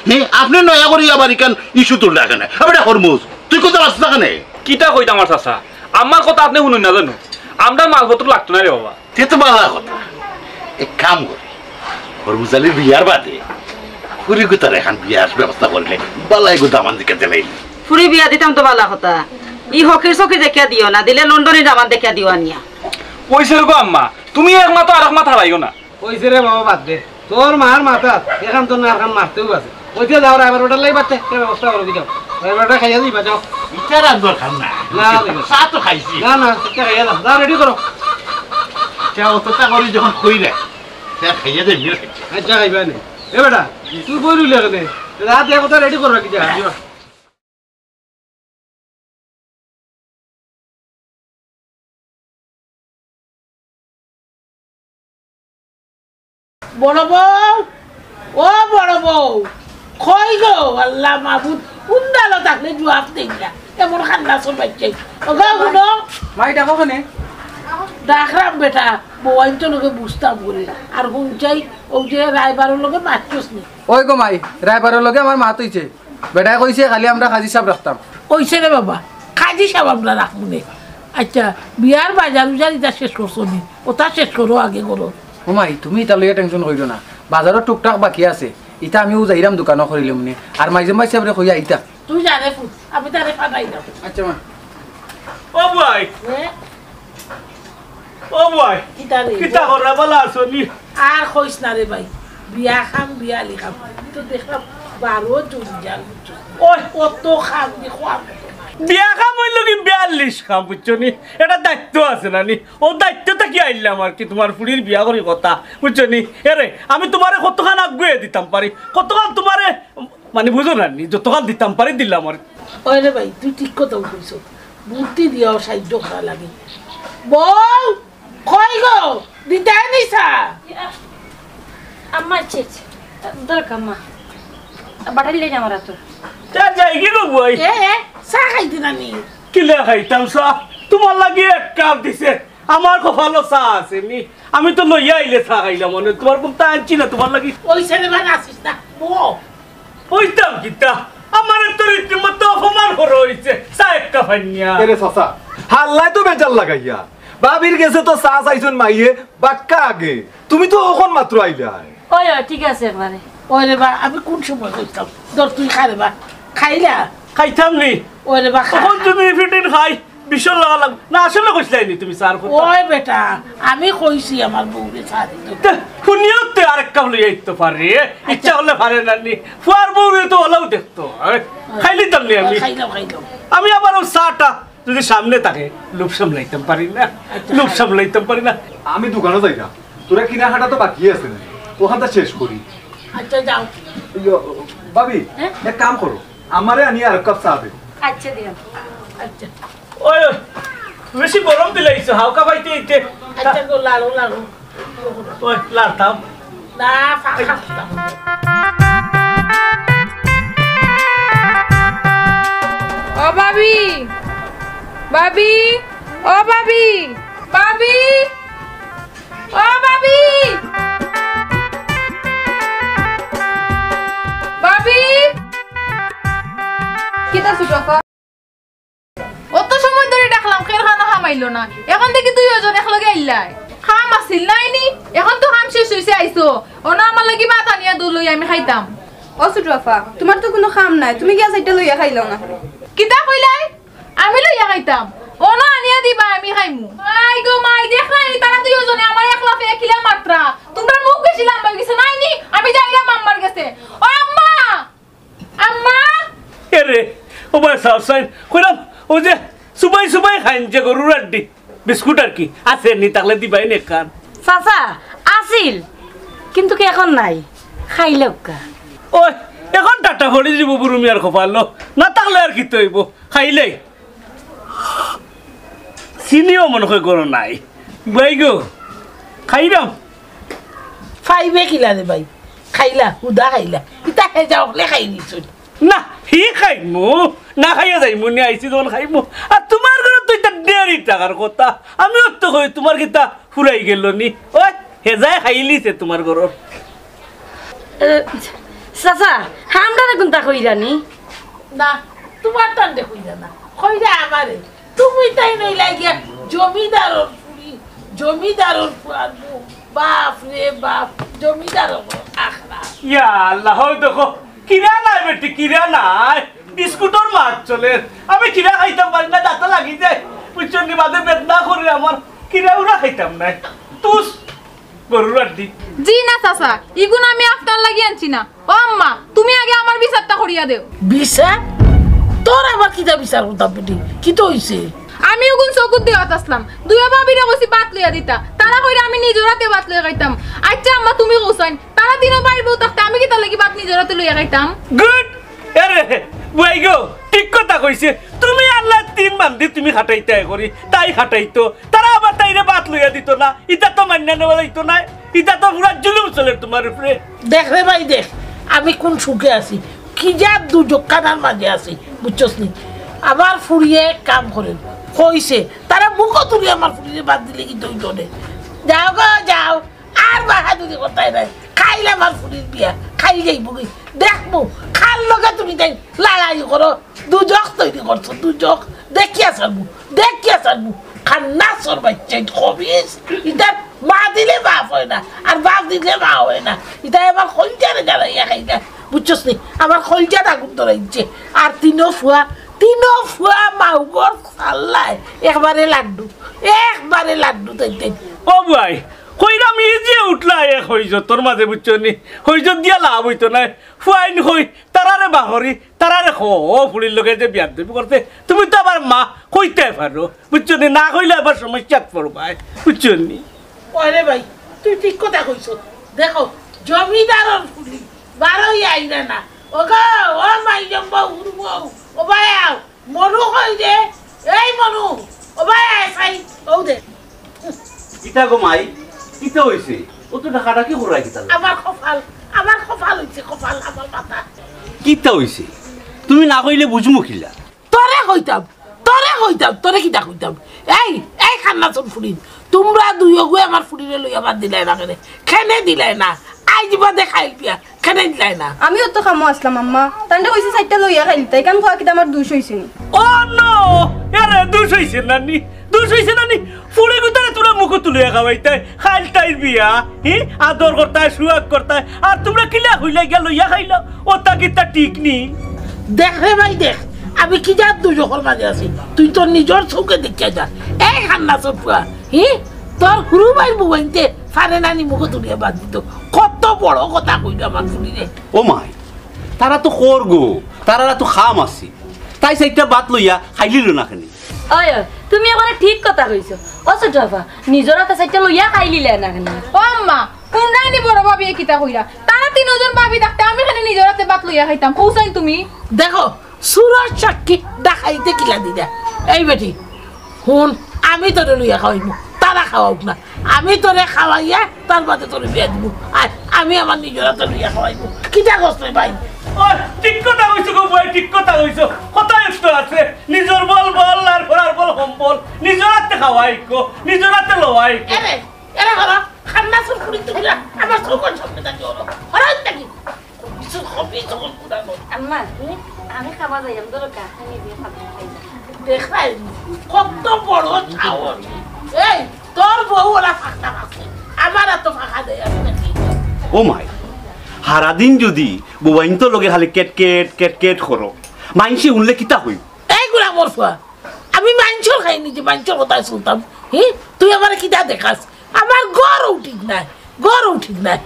হে, আপনে নয়া করি আবার ইখান issue তুললা কেনে? আবে এটা হরমুজ, তুই কোথাও আসছ না কেনে? কিতা কইতাম আর চাচা, আমার কথা আপনে হুনইন না জানো? আমরার মালপত্র লাগতো না রে বাবা। তে তো বালা কথা। এক কাম করি, হরমুজ আলীর বিয়ার বাদে ফুরি গুতার এখান বিয়ার ব্যবস্থা করলে বালা এগু দামান দিকে দিলাইলি। ফুরি বিয়া দিতাম তো বালা কথা। ই হকির চকি দেখিয়া দিও না, দিলে লন্ডনি দামান দেখিয়া দিও আনিয়া। অইছে রে গো আম্মা, তুমি এক মাত আরক মাত হারাইও না। অইছে রে বাবা, বাদ দে। তোর মার মাথাত এখান তো না, এখান মারতেও আছে। অইছে যাও, রাইবার বেটার লাগি বাদ দে, ব্যবস্থা করো, যাও। রাইবার বেটা খাইয়া যাইবা, যাও। ইটা রাত দরকার না। না, না। চা তো খাইছি। না, না, চা খাইয়া যাও। যাও, ready করো। চা অতটা করি যখন কইরা, চা খাইয়া যাই, বিয়ে খাইছি। আচ্ছা, খাইবা নি। এ বেটা, তুই কই রইলি এখানে? রাত এক কথা ready করো, কি যা, যা। বড় বউ, ও বড় বউ, কই গো? আল্লাহ মাবুদ, কুন দালো থাকলে জুয়াব দেই না। এমন কান্দা চলবাইছে। ও গো, হুনো। মাই, ডাকো কেনে? ডাকরাম বেটা, বউয়াইন্তর লগে বুঝতাম করি। আর হুনছাই, অউ যে রায়বারর লগে মাতছস নি। ওই গো মাই, রায়বারর লগে আমার মাত অইছে। বেটায় কইছে খালি আমরা কাজী সাব রাখতাম। অইছে রে বাবা, কাজী সাব আমরা রাখমু নে। আচ্ছা, বিয়ার বাজার উজার ইতা শেষ করছো নি? ওটা শেষ করো আগে করো। ও মাই, তুমি ইতা লইয়া tension করিও না, বাজারর টুকটাক বাকি আছে, ইতা আমিও যাইরাম দোকানো করিলিমু নে। আর মাইজম ভাই সাবরে কইয়া আইতা। তুই যা রে ফুত, আমি তারে পাঠাইলাম। আচ্ছা মা। ও ভাই। হ্যাঁ? ও ভাই, কিতা রে? কিতা কররা, বালা আছো নি? আর কইস না রে ভাই, বিয়া খাম, বিয়া লিখাম, তো দেখলাম বারো জঞ্জাল। ওই, কত খাম দি খোয়া। বিয়া খাম অইলো কি বিয়াল্লিশ খাম, বুঝছো নি? এটা দায়িত্ব আছে না নি? ও দায়িত্ব থাকি আইলাম আর কি, তুমার ফুড়ির বিয়া করি কথা, বুঝছো নি? এরে, আমি তুমারে কতখান আগুয়ে দিতাম পারি, কতখান তুমারে মানে বুঝো না নি, যতখান দিতাম পারি দিলাম আর। ওই রে ভাই, তুই ঠিক কথা কইছো, বুদ্ধি দিয়াও সাহায্য করা লাগে। বউ, কই গো? দিতায় নি চা? আম্মা, ছি, ছি, দরকার মা। বাটালি লই যা আমার হাতে। চা যাই কি গো বই? এ, এ, চা খাইতে না নি? কিলা খাইতাম চা? তুমার লাগি এক কাপ দিছে। আমার কপালো চা আছে নি? আমি তো লইয়া আইলে চা খাইলাম, মানে তুমার কুনতা আনছি না তুমার লাগি। ওই ছেলে মানে আসিস না, বউ। অইতাম কিতা? আমারে তো রীতিমতো অপমান করা অইছে। চা এক কাপ আনিয়া। এরে চাচা, হাল্লায় তো বেজার লাগাইয়া। ভাবির গেছে তো চা চাইছইন মাইয়ে, বাক্কা আগে। তুমি তো অখন মাত্র আইলায়। ওই, ওই, ঠিক আছে একবারে। ওই রে বা, আমি কুন সময় কইতাম? ধর তুই খা রে বা। খাইলা? খাইতাম নি। ওরে বা, অখন তুমি ফিটিন খাই, বিশর লাগা লাগ-, না, আসলে কইছলায় নি তুমি চা খাইতাম। ওই বেটা, আমি কইছি আমার বউরে চা দিতে। তে, হুনিও তে আরেক কাপ লইয়া আইতো পারে, ইচ্ছা করলে পারে না নি। ফুয়ার বউরে তো অলাউ দেখতো, হ্যাঁ? খাইলিতাম নি আমি। খাইলাম, খাইলাম। আমি আবার অউ চাটা যদি সামনে থাকে, লোভ সামলাইতাম পারি না, আচ্ছা, লোভ খাই। সামলাইতাম পারি না। আমি দোকানো যাই না, তোরা কিনা হাটা তো বাকি আছে না, অখানটা শেষ করি। আচ্ছা, যাও। ইয়ো, ভাবি, হ্যাঁ? এক কাম করো, আমারে আনি আরেক কাপ চা দে। আচ্ছা, দিলাম। আচ্ছা। ওই, ওই, বেশি গরম দিলাইছো, হালকা পাইতে ইতে। আচ্ছা, গো, লাড়ো, লাড়ো। ওই, লাড়তাম। না, ফাঁকা। ও ভাবি, ভাবি, ও ভাবি, ভাবি, ও ভাবি, ভাবি। কিতা ছোট আপা? অত সময় ধরি ডাকলাম, কের কানো কাম আইলো না। অখন দেখি দুইওজন একলগে আইলায়। কাম আছিল নায় নি? অখন তো কাম শেষ অইছে, আইছো। অনো আমার লাগি ভাত আনিয়া দেও, লই আমি খাইতাম। ও ছোট আপা, তুমার তো কুনু কাম নাই, তুমি গিয়া চাইরটা লইয়া খাইলাও না। কিতা কইলায়? আমি লইয়া খাইতাম? অনো আনিয়া দিবা, আমি খাইমু। মাই গো মাই, দেখরায় নি, তারা দুইওজনে আমার একলা পেয়ে কিলা মাতরা। তুমরার মুখ বেশি লাম্বা অইগেছে নায় নি? আমি যাইরাম আম্মার গেছে। ও আম্মা! আম্মা! এরে, ও ভাই, সাউসাইন, কইরাম, অউ যে সুবাই সুবাই খাইন যে গরুর আড্ডি, বিস্কুট আর কি, আছে নি, থাকলে দিবায় নি একখান। চাচা, আছিল, কিন্তু কি অখন নাই, খাইলাউক্কা। ওই, অখন টাটা পড়ি যিবো বুরু মিয়ার কপালো, না থাকলে আর কিতা অইবো, খাইলাই। চিনিও মনে অয় ঘরো নাই। ভাই গো, খাইরাম। পাইবে কিলা রে ভাই? খাইলা, হুদা খাইলা। ইতা হেজা অকলে খাই নিছইন। না, হি খাইমু, না খাইয়া যাইমু নি, আইছি যখন খাইমু। আর তুমার ঘরো তো ইতা দেড় টাকার কথা। আমিও তো কই, তুমার কিতা ফুরাই গেল নি? ওই, হেজায় খাইলিছে তুমার ঘরর। এ, চাচা, আমরারে কুনতা কইরা নি? না, তুমার তানরে কইরা না, কইরা আমারে। তুমি তাইন অইলায় গিয়া জমিদারর ফুড়ি, জমিদারর ফুয়ার বউ। বাপ রে বাপ, জমিদারর আখড়া। ইয়া আল্লাহ, অউ দেখো, কিরা নাই বেটি, কিরা নাই। বিস্কুটর মাত চলের। আমি কিরা খাইতাম পারি না, দাঁতো লাগি যায়। বুঝছো নি, বাদে বেদনা করে আমার, কিরা উরা খাইতাম নায়। তুস। গরুর আড্ডি। জি না চাচা, ইগুন আমি আপনার লাগি আনছি না। ও আম্মা, তুমি আগে আমার বিচারটা করিয়া দেও। বিচার? তোর আবার কিতা বিচার করতাম বেটি? কিতা অইছে? আমি অগুন চকুত দেওয়াত আছলাম। দুইও ভাবিরে কইছি ভাত লইয়া দিতা। তারা কইরা আমি নিজর আতে ভাত লইয়া খাইতাম। আইচ্ছা আম্মা, তুমি কওছাইন, তারা তিনও ভাইর বউ থাকতে আমি কিতার লাগি ভাত নিজর আতে লইয়া খাইতাম? গুড! আরে, বুয়াই গো, ঠিক কথা কইছে। তুমি আল্লায় তিন বান্দি তুমি খাটাইতায় করি, তাই খাটাইতো। তারা আবার তাইরে ভাত লইয়া দিতো না, ইতা তো মাইন্না নেওয়া যাইতো নায়, ইতা তো পুরা জুলুম চলের তুমার উপরে। দেখ রে ভাই, দেখ, আমি কুন সুখে আছি, কিজাত দুজখখানার মাঝে আছি, বুঝছস নি? আমার ফুড়িয়ে কাম করের, কইছে, তারা মুখো তুলি আমার ফুড়িরে ভাত দিলে কিতা অইতো নে। যাও গো, যাও, আর বাহাদুরি করতায় নায়, কাইল আমার ফুড়ির বিয়া, কাইল যাইবোগি, দেখমু, কার লগে তুমি তাইন লড়াই করো, দুজখ তৈরি করছো, দুজখ। দেখিয়া ছাড়মু, দেখিয়া ছাড়মু। খান্নাসর বাইচ্চা, ইতা খবিস। ইতার মা দিলে বাপ অয় না, আর বাপ দিলে মা অয় না। ইতায় আমার কইলজারে জ্বালাইয়া খাইলা। বুঝছস নি? আমার কইলজাত আগুন ধরাইছে। আর তিনো ফুয়া, তিনো ফুয়া মাউগর চাল্লায়। একবারে লাড্ডু, একবারে লাড্ডু তাইন তাইন। ও বুয়াই, কইরাম ই যে উঠলা এক হইজতর মাঝে, বুঝছো নি? হইজত দিয়া লাভ অইতো নায়। ফুয়াইন কই, তারারে বাহরি, তারারে কও, ও ফুড়ির লগে যে বিয়াদবি করতে, তুমি তো আবার মা কইতায় পারো, বুঝছো নি? না কইলে আবার সমস্যাত পড়বায়, বুঝছো নি? ওরে ভাই, তুই ঠিক কথা কইছস। দেখো, জমিদারর ফুড়ি, বারই আইরা না। ও গো, ও মাইজম্বা উড়বো, ও ভাই আও। মনু কই রে? এই মনু, ও ভাই আয় চাই, অউ দে। কিতা গো মাই? কিতা অইছে? অত ডাকাডাকি করায় কিতা? আমার কপাল, আমার কপাল অইছে, কপাল, আমার মাথা। কিতা অইছে? তুমি না কইলে বুঝমু কিলা? তোরে কইতাম, তোরে কইতাম, তোরে কিতা কইতাম? এই, এই খান্নাসর ফুড়ি, তুমরা দুইওগুয়ে আমার ফুড়িরে লইয়া ভাত দিলায় না কেনে? কেনে দিলায় না? আইজ বাদে কাইল বিয়া, কেনে দিলায় না? আমিও তো কামো আছলাম, আম্মা। তানরে কইছি চাইরটা লইয়া খাইলিতা, ইখান কওয়া কিতা আমার দুষ অইছে নি? ও নো! এরে, দুষ অইছে না নি? দুষ অইছে না নি? ফুড়িগুতারে তুমরা মুখো তুলিয়া খাওয়াইতায়, কাইল তাইর বিয়া, হি? আদর করতায়, সুয়াগ করতায়, আর তুমরা কিলা কইলা গিয়া লইয়া খাইলাও? অতা কিতা ঠিক নি? দেখ রে ভাই, দেখ, আমি কিজাত দুজখর মাঝে আছি, তুই তোর নিজর চউখে দেখিয়া যা। এই খান্নাসর পুয়া, হি? তোর হুরু ভাইর বউয়াইন্তে ফারে নানি মুখো তুলিয়া বাদ দিত। কত বড় কথা কইল আমার ফুরিরে। ও মাই, তারা তো খর গো, তারার তো কাম আছে। তাই চাইরটা ভাত লইয়া খাইলিল না কেনে? ওই, ওই, তুমি একবারে ঠিক কথা কইছো। ও ছোট আপা, নিজর আতে চাইরটা লইয়া খাইলিলে না কেনে? ও আম্মা, কুনরাইনি বড় ভাবিয়ে কিতা কইরা? তারা তিনজন ভাবি থাকতে আমি কেনে নিজর আতে ভাত লইয়া খাইতাম? কওছাইন তুমি? দেখো, সুরর সাক্ষী ডাকাইতে কিলা দিরা। এই বেটি, হুন, আমি তোরে লইয়া খাওয়াইমু, তারা খাওয়াউক না। আমি তোরে খাওয়াইয়া তার বাদে তোরে বিয়া দিমু। আর আমি আমার নিজর আতে লইয়া খাওয়াইমু। কিতা কস রে ভাই? ও, ঠিক কথা কইছো গো ভাই, ঠিক কথা কইছো। কথায় তো আছে, নিজর বল বল, আর পরার বল কম্বল। নিজর আতে খাওয়াই গো, নিজর আতে লওয়াই গো। এরে, এরে হলো, খান্নাসর ফুরি তুলিয়া আমার চউখর সামনে থাকি হলো। হলো থাকি। আম্মা, আমি খাবার যাইলাম, ধরো কা, আমি দিয়ে খাবার খাই। দেখরায়, কত বড় সাহস। এই, তোর বউ ওলা ফাঁকা আছে, আমার এত ফাঁকা দেয় আমি নাকি? ও মাই, হারাদিন যদি বউয়াইন্তর লগে খালি কেট কেট, কেট কেট করো, মাইনষে হুনলে কিতা কইব? এই গুড়া মরফুয়া, আমি মাইনষর খাই নিজে, মাইনষর কথায় চলতাম। হি, তুই আমারে কিতা দেখাস? আমার ঘরও ঠিক নাই, ঘরও ঠিক নাই।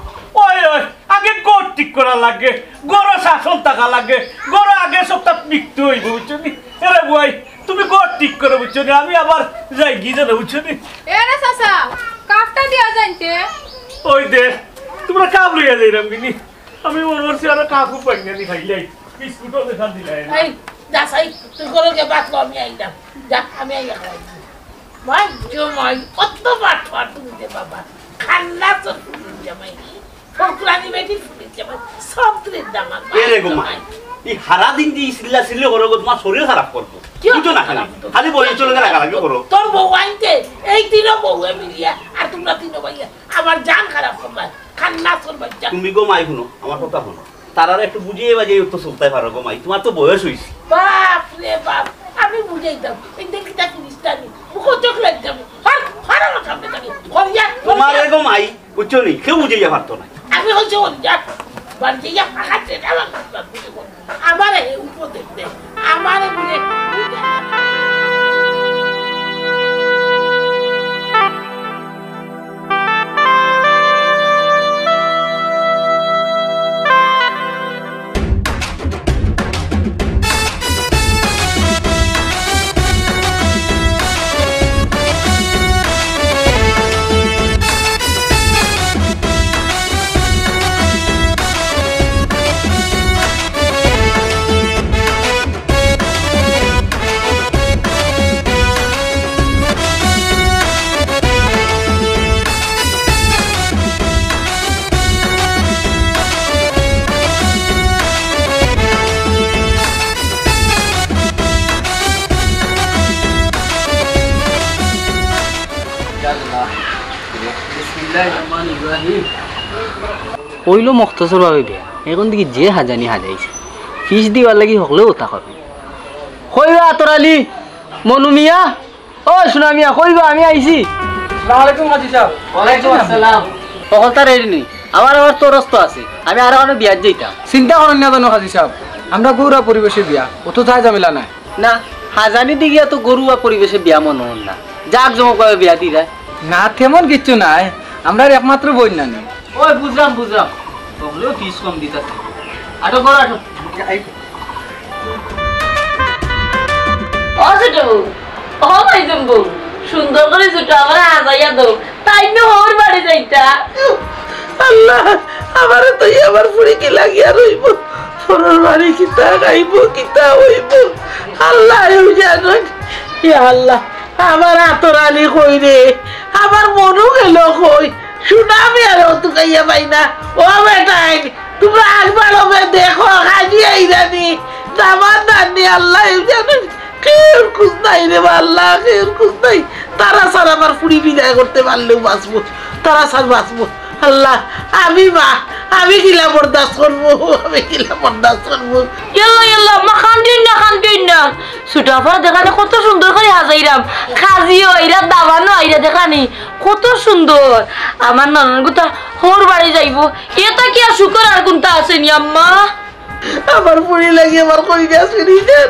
ওই, ওই, আগে ঘর ঠিক করা লাগে, ঘরো শাসন থাকা লাগে, ঘরো আগে সবটা মিটতে অইব, বুঝছো নি? এরে ভাই, তুমি ঘর ঠিক করো, বুঝছো নি? আমি আবার যাই গিয়ে জানো, বুঝছো নি? এরে চাচা, কাপটা দিয়া যাইতে। ওই দেখ, তোমরা কাপ লইয়া যাইরাম কিনি? আমি মনে করছি আরো কাপও পাই না, নি খাইলাই। বিস্কুটও দেখা দিলাই না। এই, যা সাই, তুই ঘরো গিয়া ভাত ল, আমি আইলাম। যা, আমি আইয়া খাওয়াই। মাই গো মাই, কত বাটপার তুমি রে বাবা। খান্নাসর ফুরির জামাই। ফকরানি বেটির ফুরির জামাই। সব দিনের দামাল। এ রে গো মাই, এই হারা দিন যে চিল্লা চিল্লি করো গো, তোমার শরীর খারাপ করবো। কিও বুঝো না খালি? খারাপ করবো? খালি বউয়াইন্তর লগে রাগারাগি করো। তোর বউয়াইন্তে, এই তিনো বউয়ে মিলিয়া, আর তোমরা তিনো ভাইয়া, আমার জান খারাপ করবা। খান্নাসর বাচ্চা। তুমি গো মাই হুনো, আমার কথা হুনো। তারারে একটু বুঝিয়ে বাজিয়ে তো চলতে পারো গো মাই, তোমার তো বয়স হইছে। বাপ রে বাপ, আমি বুঝাইতাম, এই দেখি তা ফিরিস্তানি, মুখো চোখ লাগতাম। হর, হর আমার সামনে থাকি। হরিয়া, তোমার হরিয়া। এ গো মাই, বুঝছো নি? কেউ বুঝাইয়া পারতো না। আমি হইছে হরিয়া, বাড়িতে গিয়া ফাঁকা চেটা লাগতাম, বুঝে কোন। আমারে হে উপদেশ দে, আমারে বুঝে, বুঝে। বিসমিল্লাহির রহমানির রহিম। অইলো মখতসর ভাবে বিয়া। এখন দেখি যে হাজানি হাজাইছে। ফিস দিবার লাগি হকলেও ওতা করবো। কইবা আতর আলী, মনু মিয়া, ও সোনা মিয়া, কইবা আমি আইছি। আসসালামু আলাইকুম কাজী সাব। ওয়ালাইকুম আসসালাম। হকলতা রেডি নি? আমার আবার তরস্ত আছে। আমি আর ওখানে বিয়াত যাইতাম। চিন্তা করইন না জানো কাজী সাব, আমরা ঘরোয়া পরিবেশে বিয়া, অত ঝামেলা নাই। না, হাজানি দি গিয়া তো ঘরোয়া পরিবেশে বিয়া মনো অর না। জাকজমকভাবে বিয়া দিরায়। না, তেমন কিচ্ছু নাই। আমরার একমাত্র বইন নানি। ওই বুঝলাম, বুঝলাম। হকলেও ফিস কম দিতাছে। আটো করো, আটো। ও ছোট বউ, ও ভাইজান বউ, সুন্দর করি ছোট আমারে হাজাইয়া দেও। তাইন নু হউর বাড়ি যাইতা। আল্লাহ, আমারে তো আমার ফুরি কিলা গিয়া রইবো। পরর বাড়ি কিতা খাইবো, কিতা অইবো? আল্লাহ, এউ জানইন। ইয়া আল্লাহ, আমার আতর আলী কই রে? আমার মনু গেল কই? সোনা মিয়ারে অতু খাইয়া পাই না। ও বেটাইন, তুমরা একবার অবে দেখো, কাজী আইরা নি, দামান্দ আননি, আল্লাহ এউ জানইন। কেউর খুঁজ নাই রে বা আল্লাহ, কেউর খুঁজ নাই। তারা ছাড়া আমার ফুরি বিদায় করতে পারলেও বাঁচবো, তারা ছাড়া বাঁচবো। আল্লাহ, আমি মা, আমি কিলা বরদাস্ত করবো, আমি কিলা বরদাস্ত করবো? ইয়াল্লা, ইয়াল্লা, মা কান্দিও না, কান্দিও না। ছোট আফারে দেখরায় নি কত সুন্দর করি হাজাইরাম। কাজীও আইরা, দামান্দও আইরা, দেখরায় নি কত সুন্দর। আমার ননদ গুতা হউর বাড়ি যাইবো, এতা কি আর সুখর আর কুন্তা আছে নি আম্মা? আমার ফুরি লাগি আমার কলিজা ছিড়ি যার।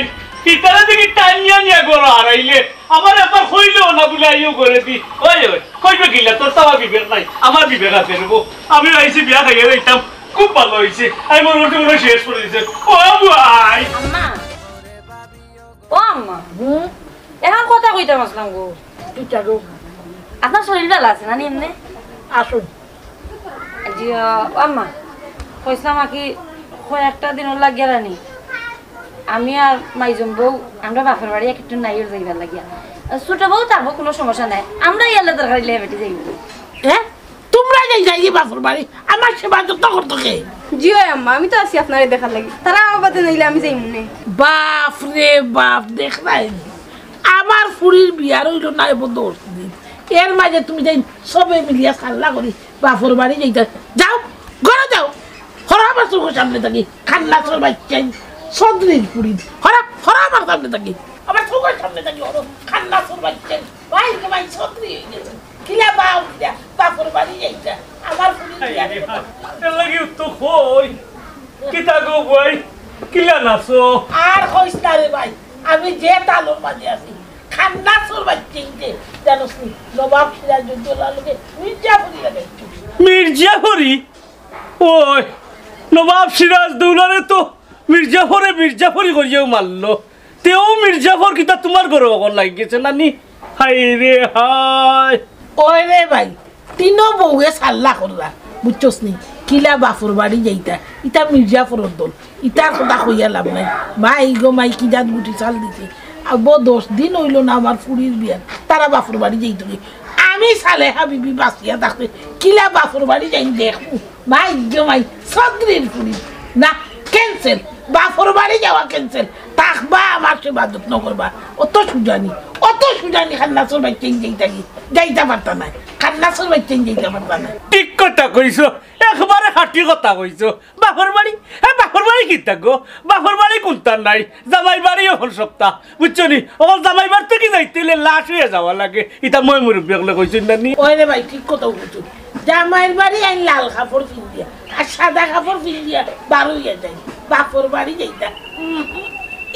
নাই। ইতারে দেখি টানিয়া নিয়া ঘরো হারাইলে। আমার একবার কইলেও না বুলে আইও ঘরে দি। ওই, ওই, কইবে কিলা, তোর তো আমার বিবেক নাই, আমার বিবেক আছে রে বউ। আমি আইছি বিয়া খাইয়া যাইতাম, খুব ভালা অইছে। আমি মনে করছি মনে হয় শেষ করি দিছে। ও ভাই। আম্মা, ও আম্মা, হুম? এখন কথা কইতাম আসলাম গো। কিতা গো? আপনার শরীর ভালা আছে না নি এমনে? আসুন। জি, ও আম্মা, কইছিলাম আর কি, কয়েকটা দিন লাগিয়া রানি, আমি আর মাইজুম বউ, আমরা বাপর বাড়ি একটু নাইর যাইবার লাগিয়া। ছোট বউ থাকবো, কোনো সমস্যা নাই, আমরা ইয়াল্লা দরকার হইলে বেটি যাইব। হ্যাঁ, তোমরা যাই যাই বাপর বাড়ি, আমার সেবা যত্ন করতো কে? জি অয় আম্মা, আমি তো আছি আপনারে দেখার লাগি। তারা আমার বাদে নাইলে আমি যাইমু নে। বাপ রে বাপ, দেখরায়নি, আমার ফুরির বিয়ার অইল না এব দশ দিন, এর মাঝে তুমি যাই সবে মিলিয়া সাল্লা করি বাপর বাড়ি যাইতা। যাও, ঘরো যাও, হরা আমার চোখের সামনে থাকি, খান্না সবাই চাই, সদরির ফুরি, হরা। আমার সামনে থাকি, আমার চোখের সামনে থাকি ওর কান্না শুরু হচ্ছে। ভাই, ভাই, সত্যি হয়ে গেছে। কিলা বাপ, কিলা বাপর বাড়ি যাইতা? আমার ফুরি বিয়া দিতে পারতাম না। এর লাগি তো কই, কিতা গো ভাই, কিলা নাচো? আর কইস না রে ভাই, আমি যে তালর মাঝে আছি, কান্না শুরু হচ্ছে। জানোস নি, নবাব সিরাজউদ্দৌলার লগে মির্জাফরি লাগাইছে। মির্জাফরি? ওই, নবাব সিরাজউদ্দৌলারে তো মির্জাফরে মির্জাফরি করিয়াও মারলো। তেও মির্জাফর কিতা তুমার ঘরো অকল লাগি গেছে নানি? হায় রে হায়। ওই রে ভাই, তিনো বউয়ে সাল্লা করলা, বুঝছস নি? কিলা বাপর বাড়ি যাইতা, ইতা মির্জাফরর দল, ইতার কথা কইয়া লাভ নাই। মাই গো মাই, কি জাত গুটি চাল দিছে। আবো দশ দিন অইলো না আমার ফুরির বিয়ার, তারা বাপর বাড়ি যাইতো রে। আমি সালেহা বিবি বাঁচিয়া থাকতে কিলা বাপর বাড়ি যাই দেখমু। মাই গো মাই, সদরির ফুরি। না, cancel। বাপর বাড়ি যাওয়া cancel। থাকবা, আমার সেবা যত্ন করবা। অত সুজানি, অত সুজানি কান্না চুর বাইচ্চাইন যাইতা কি? যাইতা পারতা নায়। কান্না চুর বাইচ্চাইন যাইতা পারতা নায়। ঠিক কথা কইছো, একবারে খাঁটি কথা কইছো। বাপর বাড়ি? হে, বাপর বাড়ি কিতা গো? বাপর বাড়ি কুনতা নাই? জামাই বাড়ি অখন সবতা। বুঝছো নি? অখন জামাই বাড়ি থাকি যাইতে অইলে লাশ অইয়া যাওয়া লাগে। ইতা ময় মুরব্বি অকলে কইছইন না নি? ওই রে ভাই, ঠিক কথা কইছো। জামাইর বাড়ি আইন লাল কাপড় পিন্দিয়া, আর সাদা কাপড় পিন্দিয়া বার অইয়া যাই। বাপর বাড়ি যাইতা, উম,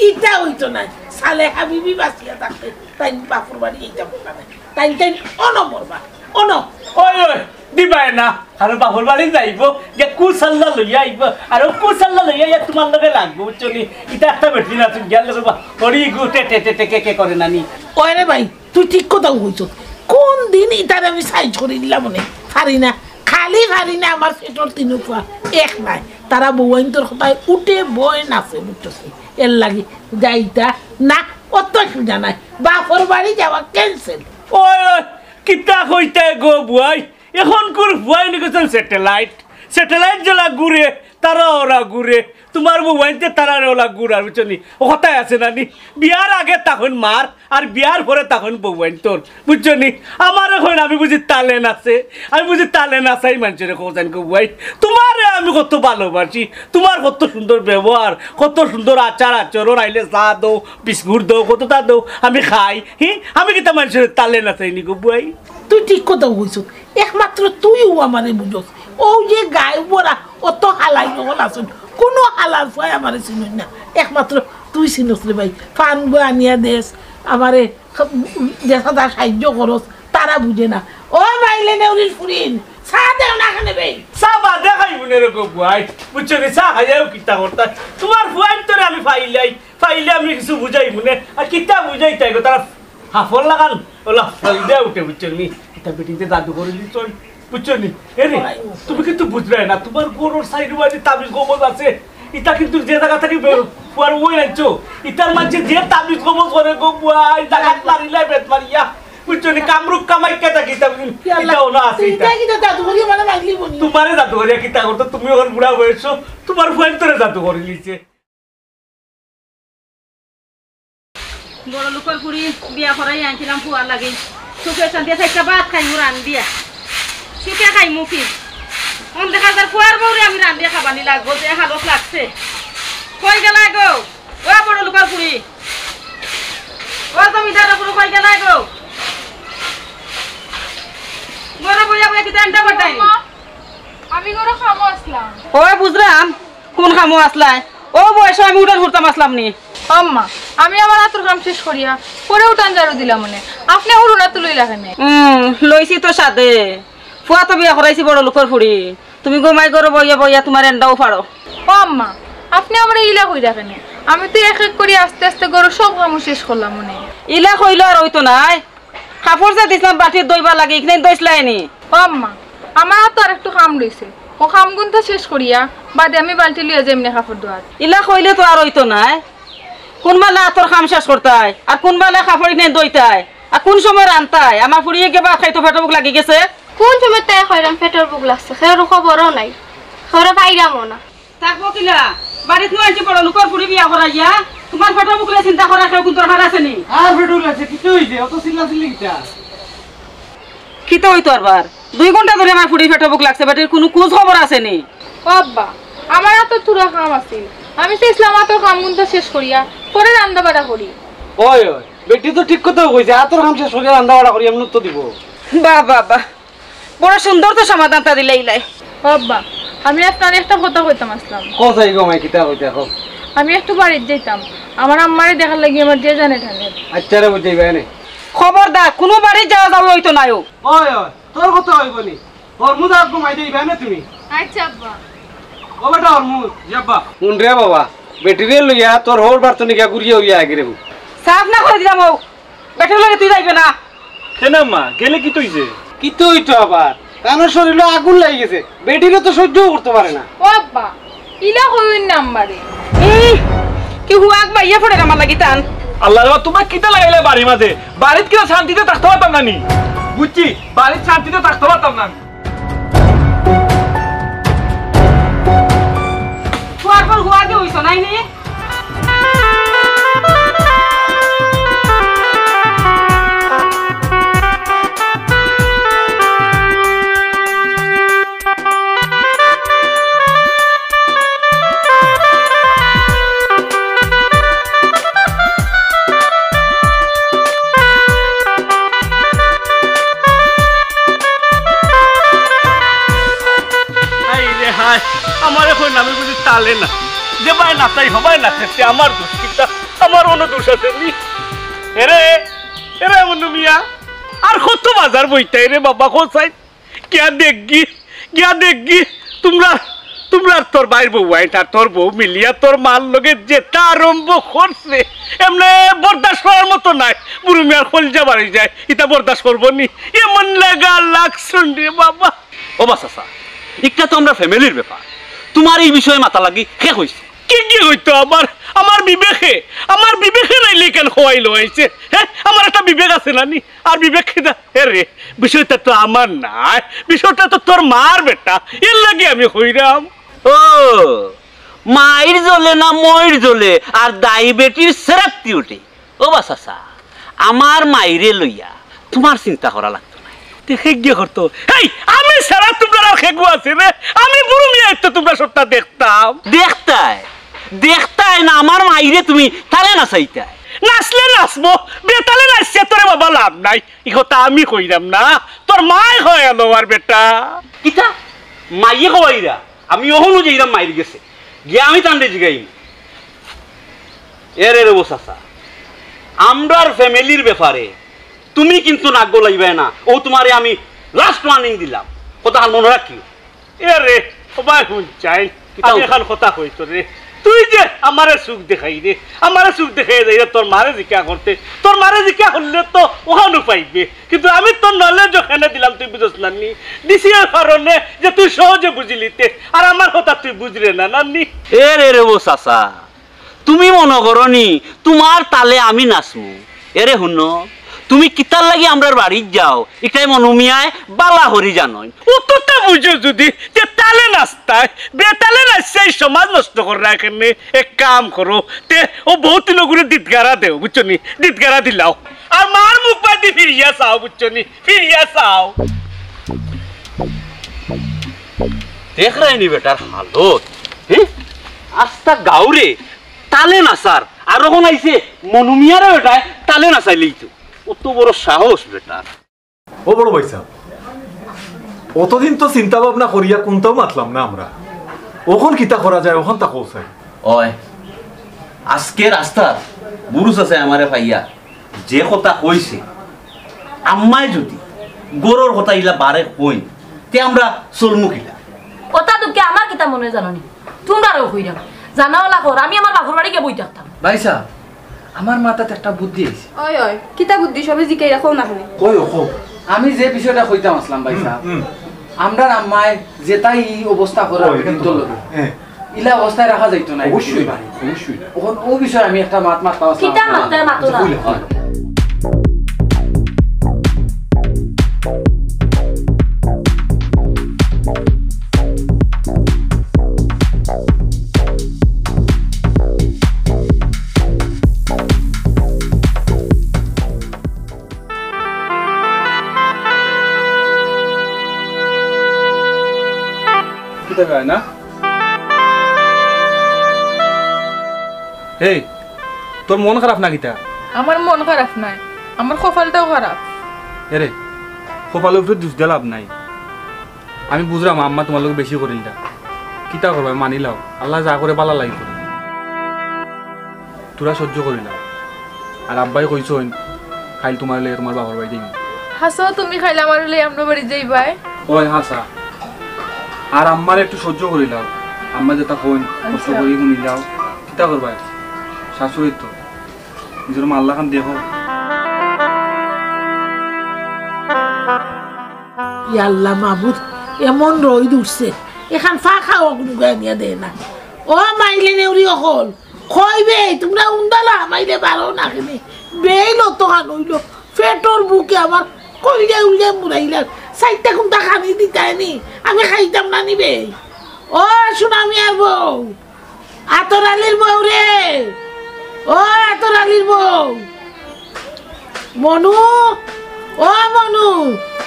ইতা অইতো নায়। সালেহা বিবি বাঁচিয়া থাকতে তাইন বাপর বাড়ি যাইতা পারতা নায়। তাইন তাইন অনো মরবা, অনো। ওই, ওই, দিবায় না। আর বাপর বাড়ি যাইবো, গিয়া কুসাল্লা লইয়া আইবো, আর অউ কুসাল্লা লইয়া আইয়া তুমার লগে লাগবো, বুঝছো নি? ইতা একটা বেটি না, তুমি গিয়া লগে বা-, হরি গু টে টে টে টে কে কে করে নানি। ওই রে ভাই, তুই ঠিক কথাউ কইছস। কুন দিন ইতারে আমি সাইজ করি দিলাম মনে? পারি না, খালি পারি না, আমার পেটর তিনো পুয়া এক নায়। তারা বউয়াইন্তর কথায় উঠে বয় নাচে, বুঝছস নি? এর লাগি যাইতা না, অত সুজা নায়। বাপর বাড়ি যাওয়া cancel। ওই, ওই, কিতা কইতায় গো বুয়াই? অখনকুর পুয়াইন অইগেছইন satellite। Satellite যেলা ঘুরে, তারা অলা ঘুরে। তুমার বউয়াইন্তে তারারে অলা ঘুরার, বুঝছো নি? অউ কথায় আছে না নি? বিয়ার আগে তখন মার, আর বিয়ার পরে তখন বউয়াইন্তর, বুঝছো নি? আমারে কইন আমি বুঝি তালে নাচে, আমি বুঝি তালে নাচাই মানষরে কওছাইন গো বুয়াই। তুমারে আমি কত ভালোবাসি, তুমার কত সুন্দর ব্যবহার, কত সুন্দর আচার আচরণ, আইলে চা দেও, বিস্কুট দেও, কততা দেও, আমি খাই। হি, আমি কিতা মানষরে তালে নাচাই নি গো বুয়াই? তুই ঠিক কথাউ কইছস। একমাত্র তুইউ আমারে বুঝস। অউ যে গায়ে ভরা অত হালাই অকল আছইন, কুনু হালার পুয়ায় আমারে চিনইন না। একমাত্র তুই চিনস রে ভাই। পান গু আনিয়া দেস, আমারে যেতা সাইয্য করস, তারা বুঝে না। ও মাইলে নেউরির ফুরিন, চা দেও না কেনে বে? চা বাদে খাইমু নে রে গো বুয়াই। বুঝছো নি? চা খাইয়াউ কিতা করতায়? তুমার পুয়াইন্তরে আমি পাইলাই, পাইলে আমি কিছু বুঝাইমু নে। আর কিতা বুঝাইতায় গো? তারা হাফর লাখান অলা ফল দিয়া উঠে, বুঝছো নি? ইতা বেটিন্তে জাদু করিলিছে, বুঝছো নি? এরে, তুমি কিন্তু বুঝরায় না, তুমার ঘরর চাইরোবায়দি তাবিজ কবজ আছে। ইতা কিন্তু যে জাগা থাকি বে-, পুয়ার অউ আনছো, ইতার মাঝে যে তাবিজ কবজ করে গো বুয়াই, জাগাত মারিলায় বেত মারিয়া। বুঝছো নি? কামরূপ কামাখ্যা থাকি ইতা, ইয়া আল্লাহ, ইতা অলা আছে তুই ইতা। ইতা কিতা জাদু করিয়া মানে মাইলি বনি? তুমারে জাদু করিয়া কিতা করতো? তুমি অখন বুড়া বয়স, তুমার পুয়াইন্তরে জাদু করিলিছে। বড় লোকর ফুরি বিয়া করাই আনছিলাম পুয়ার লাগি। সুখে শান্তিয়ে থাইক্কা ভাত খাইমু রান্দিয়া। সুখে খাইমু কি? অখন দেখা যার পুয়ার বউরে আমি রান্দিয়া খাবানি লাগবো, যে হালত লাগছে। কই গেলায় গো? ও বড় লোকর ফুরি। ও জমিদারর ফুরি কই গেলায় গো? ঘরো বইয়া বইয়া কিতা আড্ডা মারতায় নি? আমি ঘরো কামো আছলাম। ওই বুঝরাম, কুন কামো আছলায়? অউ বয়সো আমি উঠান হুরতাম আছলাম নি। আম্মা, আমি আমার আতর কাম শেষ করিয়া পরে উঠান ঝাড়ু দিলাম মনে। আপনে হুরুনা তুলইলা কেনে? হুম, লইছি তো সাদে। পুয়া তো বিয়া করাইছি বড় লোকর ফুরি। তুমি গো মাই ঘরো বইয়া বইয়া তুমার এন্ডাও ফাড়ো। ও আম্মা, আপনে আমারে ইলা কইরা কেনে? আমি তো এক এক করি আস্তে আস্তে ঘরর সব কামও শেষ করলাম মনে। ইলা কইলো আর অইতো নায়। কাপড় যে দিছলাম বালতিত ধইবার লাগি, ইখান ধইছলায় নি? ও আম্মা, আমার আতো আর একটু কাম রইছে, অউ কামগুনতা শেষ করিয়া বাদে আমি বালতি লইয়া যাইমুনে কাপড় ধোয়াত। ইলা কইলে তো আর অইতো নায়। কুনবালা আতর কাম শেষ করতায়, আর কুনবালা কাপড় ইখান ধইতায়, আর কুন সময় রানতায়? আমার ফুরিয়ে গিয়া ভাত খাইতো, পেটো ভুক লাগি গেছে। কুন সময় তাই কইরাম পেটো ভুক লাগছে, কেউর খবরও নাই, কেউরে পাইরামও না। থাকবো কিলা? বাড়িত নু আনছি বড় লোকর ফুরি বিয়া করাইয়া, তুমার পেটো ভুকরে চিন্তা করার কেউ কুন দরকার আছে নি? আর পেটো ভুক লাগছে, কিতা অইছে? অত চিল্লাচিল্লি কিতা? কিতা অইতো আরবার? দুই ঘন্টা ধরি আমার ফুরির পেটো ভুক লাগছে, বেটির কুনু খোঁজ খবর আছে নি? ও আব্বা, আমার আতো থুড়া কাম আছিল, আমি চাইছলাম আতর কামগুনতা শেষ করিয়া পরে রান্দা বাড়া করি। ওই, ওই, বেটি তো ঠিক কথা কইছে, আতর কাম শেষ করিয়া রান্দা বাড়া করি, এমনে তো দিব। বাহ, বাহ, বাহ, বড় সুন্দর তো সমাধানটা দিলাইলায়। ও আব্বা, আমি আপনারে একটা কথা কইতাম আছলাম। কও চাই গো মাই, কিতা কইতা কও। আমি একটু বাড়িত যাইতাম, আমার আম্মারে দেখার লাগি আমার যে জানে টানে। আচ্ছা রে, বুঝাইবা এনে। খবরদার, কুনু বাড়িত যাওয়া যাওয়া অইতো নায়। ওই, ওই, তোর কথা অইবো নি। হরমুজ আর ঘুমাই দিবা না তুমি। আচ্ছা আব্বা। ও বেটা হরমুজ। জি আব্বা। হুন রে বাবা, বেটিরে লইয়া তোর হউর বাড়ি থনে গিয়া ঘুরিয়া অইয়া আগে রে। সাফ না করি দিলাম ও। বেটির লগে তুই যাইবে না। কেনে মা, গেলে কিতা অইছে? কিতা অইতো আবার? কারণ শরীলো আগুন লাগি গেছে। বেটিরে তো সহ্যও করতে পারে না। ও আব্বা, ইলা কইন না আম্মারে। এই, কি হুয়াক বাইয়া পড়ে আমার লাগি তান। আল্লাহ রে, তুমরা কিতা লাগাইলা বাড়ির মাঝে? বাড়িত কিতা শান্তিতে থাকতে পারতাম না নি? বুঝছি, বাড়িত শান্তিতে থাকতে পারতাম না। হুয়ার পর হুয়াকে অইছো নাই নি? হায় রে হায়, আমারে কইন আমি বুঝি তালে না। যে বায় নাচাই হবায় নাচে, তে আমার দোষ কিতা? আমার অনো দোষ আছে নি? এরে, এরে মনু মিয়া, আর কত বাজার বইতায় রে বাবা, কও চাই। গিয়া দেখগি, গিয়া দেখগি, তুমরা, তুমরার তোর ভাইর বউ আইন আর তোর বউ মিলিয়া তোর মার লগে যেতা আরম্ভ করছে, এমনে বরদাস্ত করার মতো নায়। বুরু মিয়ার কলিজা বাড়ি যায়, ইতা বরদাস্ত করবো নি? এমন লাগা লাগছন রে বাবা। ও বা চাচা, ইটা তো আমরার ফ্যামিলির ব্যাপার, তুমার ই বিষয়ে মাতা লাগি কে কইছে? কে কে কইতো? আমার, আমার বিবেকে, আমার বিবেকে নাইলে কেনে কওয়াইলো আইছে? হে, আমার একটা বিবেক আছে না নি? আর বিবেক কিতা? এ রে, বিষয়টা তো আমার নায়, বিষয়টা তো তোর মার বেটা, এর লাগি আমি কইরাম। ও, মাইর জ্বলে না মইর জ্বলে, আর দায়ী বেটির সেরাত্তি উঠে। ও বা চাচা, আমার মাইরে লইয়া তুমার চিন্তা করা লাগতো নায়। তে কে গিয়া করতো? হেই, আমি ছাড়া তুমরার আর কেগু আছে রে? আমি বুরু মিয়া তো তুমরার সবটা দেখতাম। দেখতায়? দেখতায় না, আমার মাইরে তুমি তালে নাচাইতায়। নাচলে নাচবো, বেতালে নাচিয়া তোরে বাবা লাভ নাই। ই কথা আমি কইরাম না, তোর মায় কওয়াইলো আর বেটা। কিতা? মাইয়ে কওয়াইরা? আমি অখনউ যাইরাম মাইর গেছে। গিয়া আমি তানরে জিগাইমু। এরে রে ও চাচা, আমরার ফ্যামিলির ব্যাপারে তুমি কিন্তু নাক গলাইবায় না। অউ তুমারে আমি last warning দিলাম, কথাখান মনো রাখিও। এরে, ও ভাই হুন চাইন, কিতা আমি অখন কথা কই তোরে। তুই যে আমারে চউখ দেখাইরে, আমারে চউখ দেখাইয়া যাইরে তোর মারে জিকা করতে, তোর মারে জিকা করলে তো অখানউ পাইবে। কিন্তু আমি তোর knowledge অখানে দিলাম, তুই বুঝস না নি। ডিসির কারণে যে তুই সহজে বুঝিলিতে, আর আমার কথা তুই বুঝরে না, না নি? এরে রে ও চাচা, তুমি মনো করো নি তুমার তালে আমি নাচমু? এরে হুনো, তুমি কিতার লাগি আমরার বাড়িত যাও, ইটাই মনু মিয়ায় বালা করি জানইন। অততা বুঝো যুদি, তে তালে নাচতায়, বেতালে নাচিয়া ই সমাজ নষ্ট কররায় কেনে? এক কাম করো, তে অউ বউত তিনগুরে দিতগারা দেও, বুঝছো নি? দিতগারা দিলাও। আর মার মুখ বায়দি ফিরিয়া চাও, বুঝছো নি? ফিরিয়া চাও। দেখরায়নি বেটার হালত, হে? আস্তা গাউরে তালে নাচার, আর অখন আইছে মনু মিয়ারে বেটায় তালে নাচাইলিতো। অত বড় সাহস বেটার। ও বড় ভাইসাব, অতদিন তো চিন্তা ভাবনা করিয়া কুনতাউ মাতলাম না আমরা। অখন কিতা করা যায়, অখানতা কও চাই। অয়, আজকে রাস্তাত বুরু চাচায় আমারে পাইয়া যে কথা কইছে, আম্মায় যুদি ঘরর কথা ইলা বারে কইন, তে আমরা চলমু কিলা? অতা দুঃখে আমার কিতা মনে জানো নি? তুমরারেও কইরাম, জানাওলা কর, আমি আমার বাপর বাড়ি গিয়া বই থাকতাম। ভাইসাব, আমার মাথাত একটা বুদ্ধি আইছে। অয়, অয়, কিতা বুদ্ধি সবে জিকাইরা কও না কেনে? কই, ও কও। আমি যে বিষয়টা কইতাম আছলাম ভাইসাব, হুম। আমরার আম্মায় যেতাই ই অবস্থা করার অয়, ইটা তো লগে। হ্যাঁ। ইলা অবস্থায় রাখা যাইতো না, অবশ্যই, অবশ্যই না। অখন অউ বিষয়ে আমি একটা মাত মাততাম আছলাম। কিতা মাততায় মাতো না। কইলে হয়। কিতা কয় না? এই, তোর মন খারাপ না কিতা? আমার মন খারাপ নায়, আমার কপালটাও খারাপ। এরে, কপালর উপরে দুষ দিয়া লাভ নাই। আমি বুঝরাম আম্মা তুমার লগে বেশি করিলতা। কিতা করবায়, মানিলাও, আল্লায় যা করে ভালার লাগি করে। থুড়া সহ্য করিলাও। আর আব্বায় কইছইন, কাইল তুমারে লইয়া তুমার বাপর বাড়ি যাইমু। হাছাউ তুমি কাইল আমারে লইয়া আমরার বাড়ি যাইবায়? অয় হাছা। আর আম্মারে একটু সহ্য করিলাও। আম্মায় যেতা কইন, কষ্ট আচ্ছা। করি হুনিলাও। কিতা করবায়? শাশুড়ি তো। নিজর মার লাখান দেখো। ইয়া আল্লাহ মাবুদ, এমন রইদ উঠছে, এখান ফাঁকা অগ্নুগায় নিয়া দেয় না। ও মাইলে নেউরি অকল, কই বে, তুমরা উন্দালা মাইলে বারো না কেনে? বেইল অতখান অইলো, পেটর ভুকে আমার কইলে উইলে মুরাইলার। চাইরটা কুন্তা খানি দিতায় নি, আমি খাইতাম না নি বে। ও সুনামিয়ার বউ, আতর আলীর বউ রে, ও আতর আলীর বউ, মনু, ও মনু,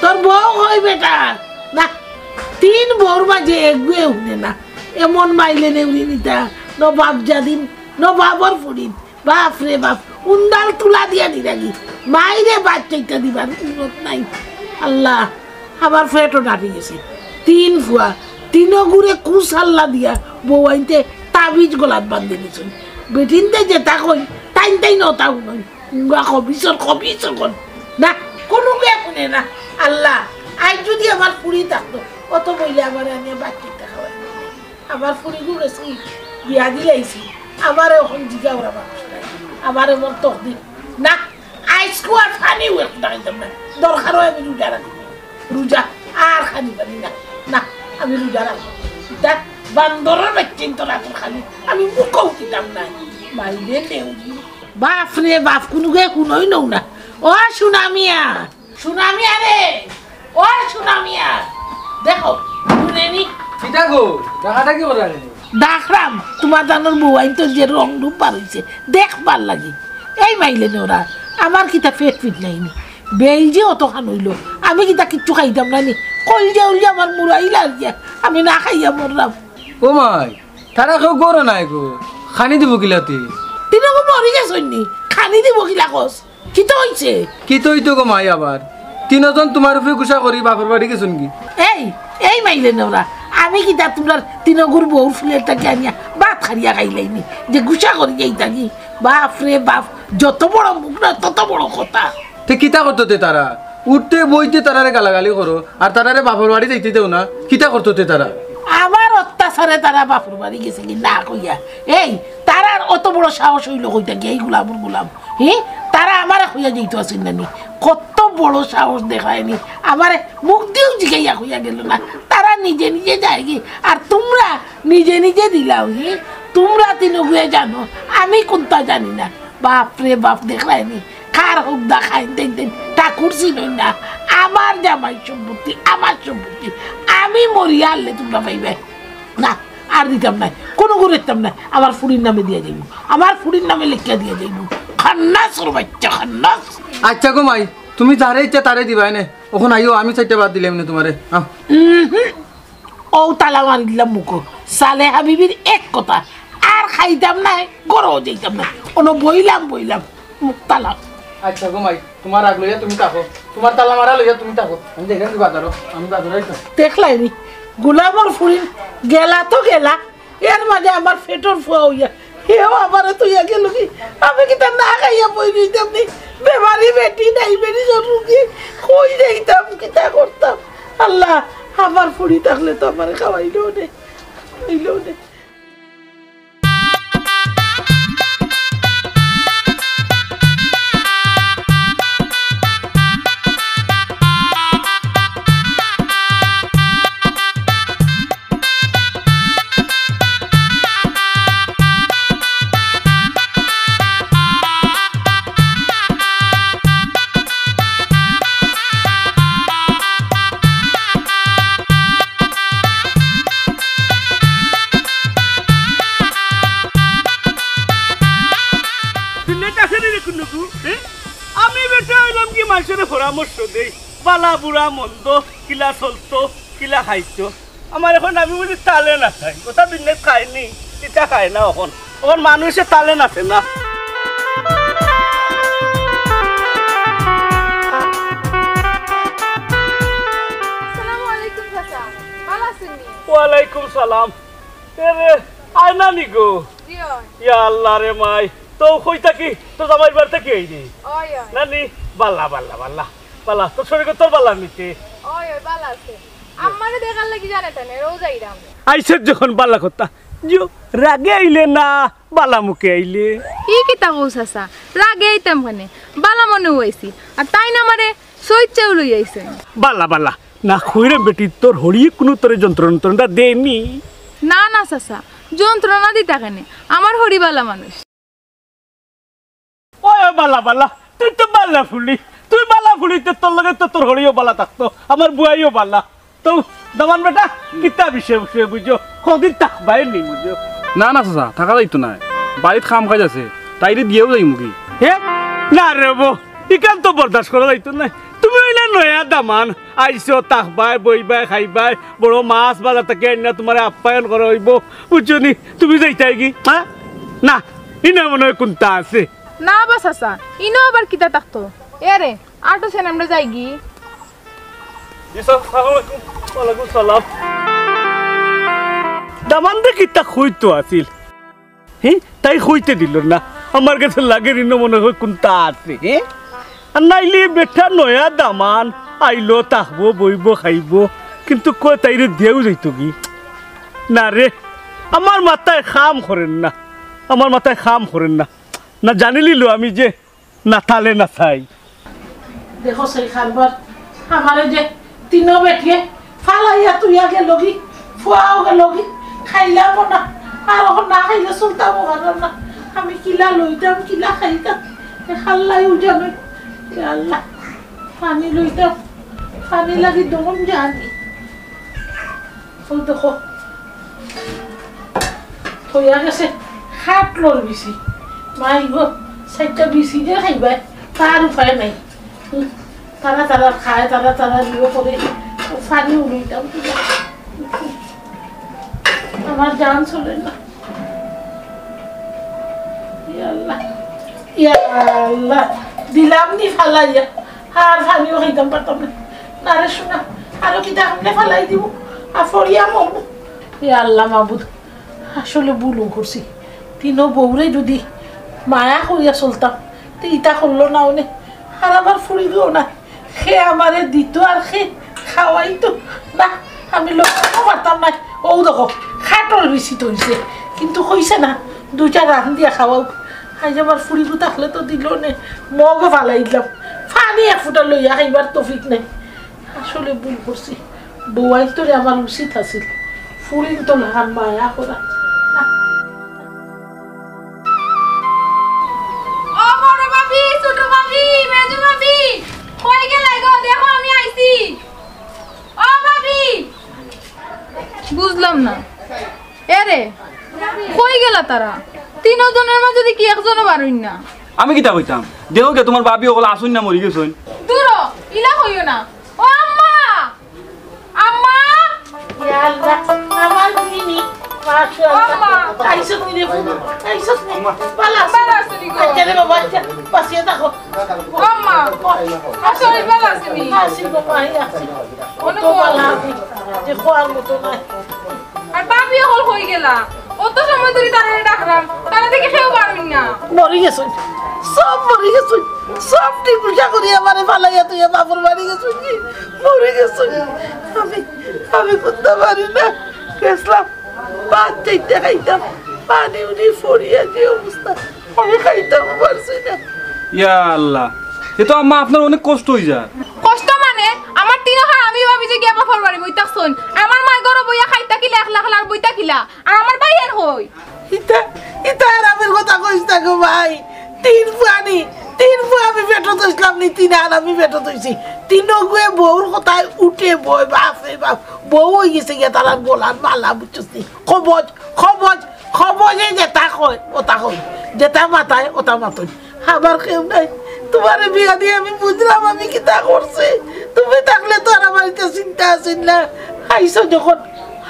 তোর বউ কই বেটা? না, তিন বউর মাঝে এগুয়ে হুনে না। এমন মাইলে নেউরি নিতা, নবাব জাদিন, নবাবর ফুড়িন। বাপ রে বাপ, উন্দাল তুলা দিয়া নিরাগি। মাইরে বাচ্চাইটা দিবার উন্নত নাই। আল্লাহ, আমার পেটও নাড়ি গেছে। তিন ফুয়া, তিনগুরে কুসাল্লা দিয়া বউ আইনতে তাবিজ গলাত বান্ধি দিছইন। বেটিন্তে যেতা কইন, তাইন তাইন অতা হুনইন। উঙ্গা খবিসর খবিস অকল। না, কুনুগুয়ে হুনে না। আল্লাহ, আইজ যুদি আমার ফুড়ি থাকতো, অত বইলে আমারে আনিয়া বাচ্চাইটা খাওয়াই। আমার ফুড়িগু গেছি, বিয়া দিলাইছি। আমারে অখন জিগাওরা মানুষ নাই। আমারে মন তকদির। না, আইজকু আর পানিও একটা খাইতাম না। দরকার অয় আমি রোজা রাখমু। রোজা আর খানি পানি না। না, আমি রোজা রাখমু। ইতা বান্দরর বাচ্চাইন তো রাতুর খালি। আমি মুখও দিতাম না। মাইলে নেউরি। বাপ রে বাপ, কুনুগুয়ে হুনইনও না। ও সুনামিয়া। সুনামিয়া রে, ও সুনামিয়া, দেখো, হুনেনি? কিতা গো, ডাকাডাকি করার নি? ডাকরাম, তুমার জানোর বউ আইন তো যে রং রূপ বার অইছে, দেখবার লাগি। এই মাইলে নেউরা, আমার কিতা পেট ফিট নাই নি? বেইল যে অতখান অইলো, আমি কিতা কিচ্ছু খাইতাম না নি? কইলজা উলজা আমার মুরাইলার গিয়া, আমি না খাইয়া মররাম। ও মাই, তারা কেউ গরো নাই গো, খানি দিবো কিলাতে? তিনগু মরি গেছইন নি, খানি দিবো কিলা কস? কিতা অইছে? কিতা অইতো গো মাই আবার? তিনজন তুমার উপরে গুসা করি বাপর বাড়ি গেছইন গি? এই, এই মাইলে নেউরা, আমি কিতা তুমরার তিনগুর বউর ফুলের তাকে আনিয়া ভাত খারিয়া খাইলাই নি? যে গুসা করি যাইতা গি? বাপ রে বাপ, যত বড় মুখ না, তত বড় কথা। তে কিতা করতো তে তারা? উঠতে বইতে তারারে গালাগালি করো, আর তারারে বাপর বাড়ি যাইতে দেও না। কিতা করতো তে তারা? আমার অত্যাচারে তারা বাপর বাড়ি গেছে গি না কইয়া। এই, তারার অত বড় সাহস অইলো কইতা গি, এই গুলামর গুলাম। হি? তারা আমারে কইয়া যাইতো আছিল না নি? কত বড় সাহস দেখায় নি? আমারে মুখ দিয়াও জিগাইয়া কইয়া গেল না। তারা নিজে নিজে যায় গি। আর তুমরা নিজে নিজে দিলাও, হি? তুমরা তিনগুয়ে জানো, আমি কুন্তা জানি না। বাপ রে বাপ, দেখরায় নি? কার হুদ্দা খাইন দেন দেন, ঠাকুর চিনইন না। আমার জামাই সম্পত্তি, আমার সম্পত্তি। আমি মরিয়া হারলে তুমরা পাইবায়। না, আর দিতাম নায়, কুনুগুরে দিতাম নায়। আমার ফুড়ির নামে দিয়া যাইমু, আমার ফুড়ির নামে লেখিয়া দিয়া যাইমু। খান্নাসর বাইচ্চা, খান্নাস। আইচ্ছা গো মাই, তুমি যারে ইচ্ছা তারে দিবায় নে। অখন আইও, আমি চাইরটা ভাত দিলাম নে তুমারে। আহ। উহুম। অউ তালা মারি দিলাম মুখো। সালেহা বিবির এক কথা, আর খাইতাম নায়, গরো যাইতাম নায়। অনো বইলাম, বইলাম, মুখ তালা। আইচ্ছা গো মাই, তুমার রাগ লইয়া তুমি থাকো, তুমার তালা মারা লইয়া তুমি থাকো। আমি যাইরাম গি বাজারো, আমি বাজারো আইতাম। দেখলায় নি, গুলামর ফুড়িন গেলা তো গেলা, এর মাঝে আমার পেটর ফুয়া অইয়া, হেও আমারে থইয়া গেল গি। আমি কিতা না খাইয়া বই রইতাম নি? বেমারি বেটি, ডায়াবেটিসর রুগী, কই যাইতাম, কিতা করতাম? আল্লাহ, আমার ফুড়ি থাকলে তো আমারে খাওয়াইলো নে, খাওয়াইলো নে। বিন্নেট আছে নি রে কুন্নুকু, হে? আমি বেটা অইলাম গি মানষরে পরামর্শ দেই, বালা বুরা মন্দ, কিলা চলতো, কিলা খাইতো। আমার অখন আমি বুঝি তালে না খাই, কথা বিন্নেট খাইনি, ইতা খায় না অখন। অখন মানুষে তালে নাচে না। ওয়ালাইকুম সালাম। এরে, আয় নানি গো। জি অয়। ইয়া আল্লাহ রে মাই, তো কই থাকি? তো জামাইর বাড়ি থাকি আইরে। অয়, অয়। নানি, বালা, বালা, বালা। বালা, তোর শরীর তোর বালা নিতে। অয়, অয়, বালা আছে। আম্মারে দেখার লাগি জানে টানে, রোজ আইরাম। আইসে যখন বালা কথা। জিও, রাগে আইলে না, বালা মুখে আইলে। ই কিতা কও চাচা? রাগে আইতাম কেনে? বালা মনেউ আইছি। আর তাইন আমারে সইচ্ছাউ লই আইছইন। বালা, বালা। না কইরে বেটি, তোর হড়ি কুনু তোরে যন্ত্রণা টন্ত্রণা দেয়নি? না, না চাচা, যন্ত্রণা দিতা কেনে? আমার হড়ি বালা মানুষ। ওই, ওই, বালা, বালা, তুই তো বালা ফুলি, তুই বালা ফুলি, তো তোর লগে তো তোর হড়িও বালা থাকতো, আমার বুয়াইও বালা। তো দামান বেটা, কিতা বিষয় বিষয় বুঝো, কদিন থাকবায় নি বুঝো। না, না চাচা, থাকা যাইতো নায়, বাড়িত কাম কাজ আছে, তাইরে দিয়াউ যাইমুগি। হে? না রে বো, ইখান তো বরদাস্ত করা যাইতো নায়। তুমি অইলা নয়া দামান, আইছো, থাকবায়, বইবায়, খাইবায়, বড় মাছ বাজার থাকি আইনা তুমারে আপ্যায়ন করা অইবো, বুঝছো নি? তুমি যাইতায়গি, হ্যাঁ? না, ইনো মনে অয় কুন্তা আছে। না বা চাচা, ইনো আবার কিতা থাকতো? এরে, আটো সেন আমরা যাইগি। জি স্যার, আসসালামু আলাইকুম। ওয়ালাইকুম সালাম। দামান্দে কিতা কইতো আছিল? হে, তাই কইতে দিল না। আমার গেছে লাগের ইনো মনে অয় কুন্তা আছে, হে? আর নাইলে বেটা নয়া দামান, আইলো, থাকবো, বইবো, খাইবো, কিন্তু কয় তাইরে দিয়াউ যাইতোগি। না রে, আমার মাথায় কাম করের না, আমার মাথায় কাম করের না। না জানিলিলো আমি যে না থাকলে না চাই। দেখো সেই কারবার, আমারে যে তিনো বেটিয়ে ফালাইয়া থইয়া গেলগি, ফুয়াও গেলগি, খাইলামও না, আর অখন না খাইলে চলতামও পারলাম না। আমি কিলা লইতাম, কিলা খাইতাম, এ আল্লায়উ জানে। ইয়া আল্লাহ, পানি লইতাম, পানি লাগি দম জানি। অউ দেখো, থইয়া গেছে খাটলর বিচি। মাই গো, চাইরটা বিচি যে খাইবায়, তার উপায় নাই। হুম, তারা তারা খায়, তারা তারা ইয়ে করে, পানি উড়াইতাম। আমার জান চলে না। ইয়া আল্লাহ, ইয়া আল্লাহ, দিলাম নি ফালাইয়া, আর পানিও খাইতাম পারতাম না। না রে সোনা, আরো কিতা কেমনে ফালাই দিমু, আর ফড়িয়া মরমু। ইয়া আল্লাহ মাবুদ, আসলে ভুলও করছি। তিনো বউরে যুদি মায়া করিয়া চলতাম, তে ইতা করলো না অনে। আর আমার ফুড়িগু নাই, কে আমারে দিতো আর কে খাওয়াইতো। না, আমি লইতামও পারতাম নায়। অউ দেখো, খাটল বিচি থইছে, কিন্তু কইছে না, দুইটা রান্দিয়া খাওয়াউক। আইজ আমার ফুড়িগু থাকলে তো দিলো নে, মগো ফালাই দিলাম, পানি এক ফুটা লইয়া খাইবার তৌফিক নাই। আসলে ভুল করছি। বউয়াইন্তরে আমার উচিত আছিল ফুড়িন্তর লাখান মায়া করা। না। ও বড় ভাবি, ছোট ভাবি, মেজো ভাবি, কই গেলায় গো? দেখো আমি আইছি। ও ভাবি। বুঝলাম না। এরে, কই গেলা তারা? তিনো জনর মাঝে দেখি একজনও বারইন না। আমি কিতা কইতাম? দেখো কে তুমার ভাবি অকল আছইন না মরি গেছইন? দূর হ, ইলা কইও না। ও আম্মা! আম্মা! ইয়া আল্লাহ, আমার জিনি, মাশাআল্লাহ। আম্মা! আইছো তুমি রে ফুল, আইছো তুমি। বালা আছো? বালা আছো নি গো? আচ্ছা রে বাবা, আচ্ছা, বাঁচিয়া থাকো। ও আম্মা! আচ্ছা, আমি বালা আছি নি? আছি গো মা, এই আছি। অনেক তো বালা আছি, যে খোয়ার মতো নাই। আর ভাবি অকল কই গেলা? অত সময় ধরি তারারে ডাকরাম, তারা দেখি কেউ বারইন না। মরি গেছইন, সব মরি গেছইন, সব টিকুসা করি আমারে ফালাইয়া থইয়া বাপর বাড়ি গেছইন কি? মরি গেছইন। আমি, আমি কুন্তা পারি না। গেছলাম, ভাত চাইরটা খাইতাম, পানি উনি ফড়িয়া যে অবস্থা, আমি খাইতাম পারছি না। ইয়া আল্লাহ, এ তো আম্মা আপনার অনেক কষ্ট অই যায়। কষ্ট মানে? আমার তিনো হারামি ভাবি যে গিয়া বাপর বাড়ি বই থাকছইন, আমার মায় ঘরো বইয়া খাইতা কিলা, একলা একলা আর বইতা কিলা? আর আমার ভাইয়াইন কই? ইতা, ইতা হারামির কথা কইছ না গো ভাই। তিন ফুয়ানি, তিন ফুয়া আমি পেটো থইছলাম নি, তিন হারামি পেটো থইছি। তিনোগুয়ে বউর কথায় উঠে বয়, বাপ রে বাপ। বউ অই গেছে গিয়া তারার গলার মালা, বুঝছস নি? কবজ, কবজ, কবজে যেতা কয়, অতা কয়। যেতা মাতায়, অতা মাতইন। আমার কেউ নাই। তুমারে বিয়া দিয়া আমি বুঝরাম আমি কিতা করছি। তুমি থাকলে তো আর আমার ইতা চিন্তা আছিল না। আইছো যখন,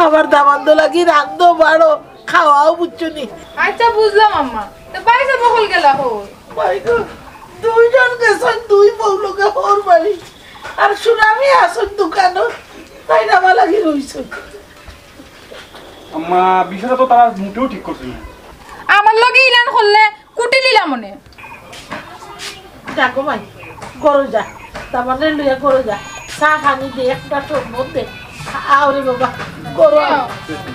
আমার দামান্দর লাগি রান্ধো বাড়ো। খাওয়াও, বুঝছো নি? আচ্ছা, বুঝলাম আম্মা। তো ভাইসাব অকল গেলা কই? ভাই গো, দুইজন গেছইন দুই বউ লগে হউর বাড়ি। আর সুনামি আছইন দোকানো। তাইন আমার লাগি রইছইন। আম্মা, বিষয়টা তো তারা মোটেও ঠিক করছে না। আমার লগে ইলান করলে কুটি লিলাম মনে। যা গো মাই, ঘরো যা। দামানরে লইয়া ঘরো যা। চা পানি দে, একটা শরবত দে। আও রে বাবা, ঘরো আও।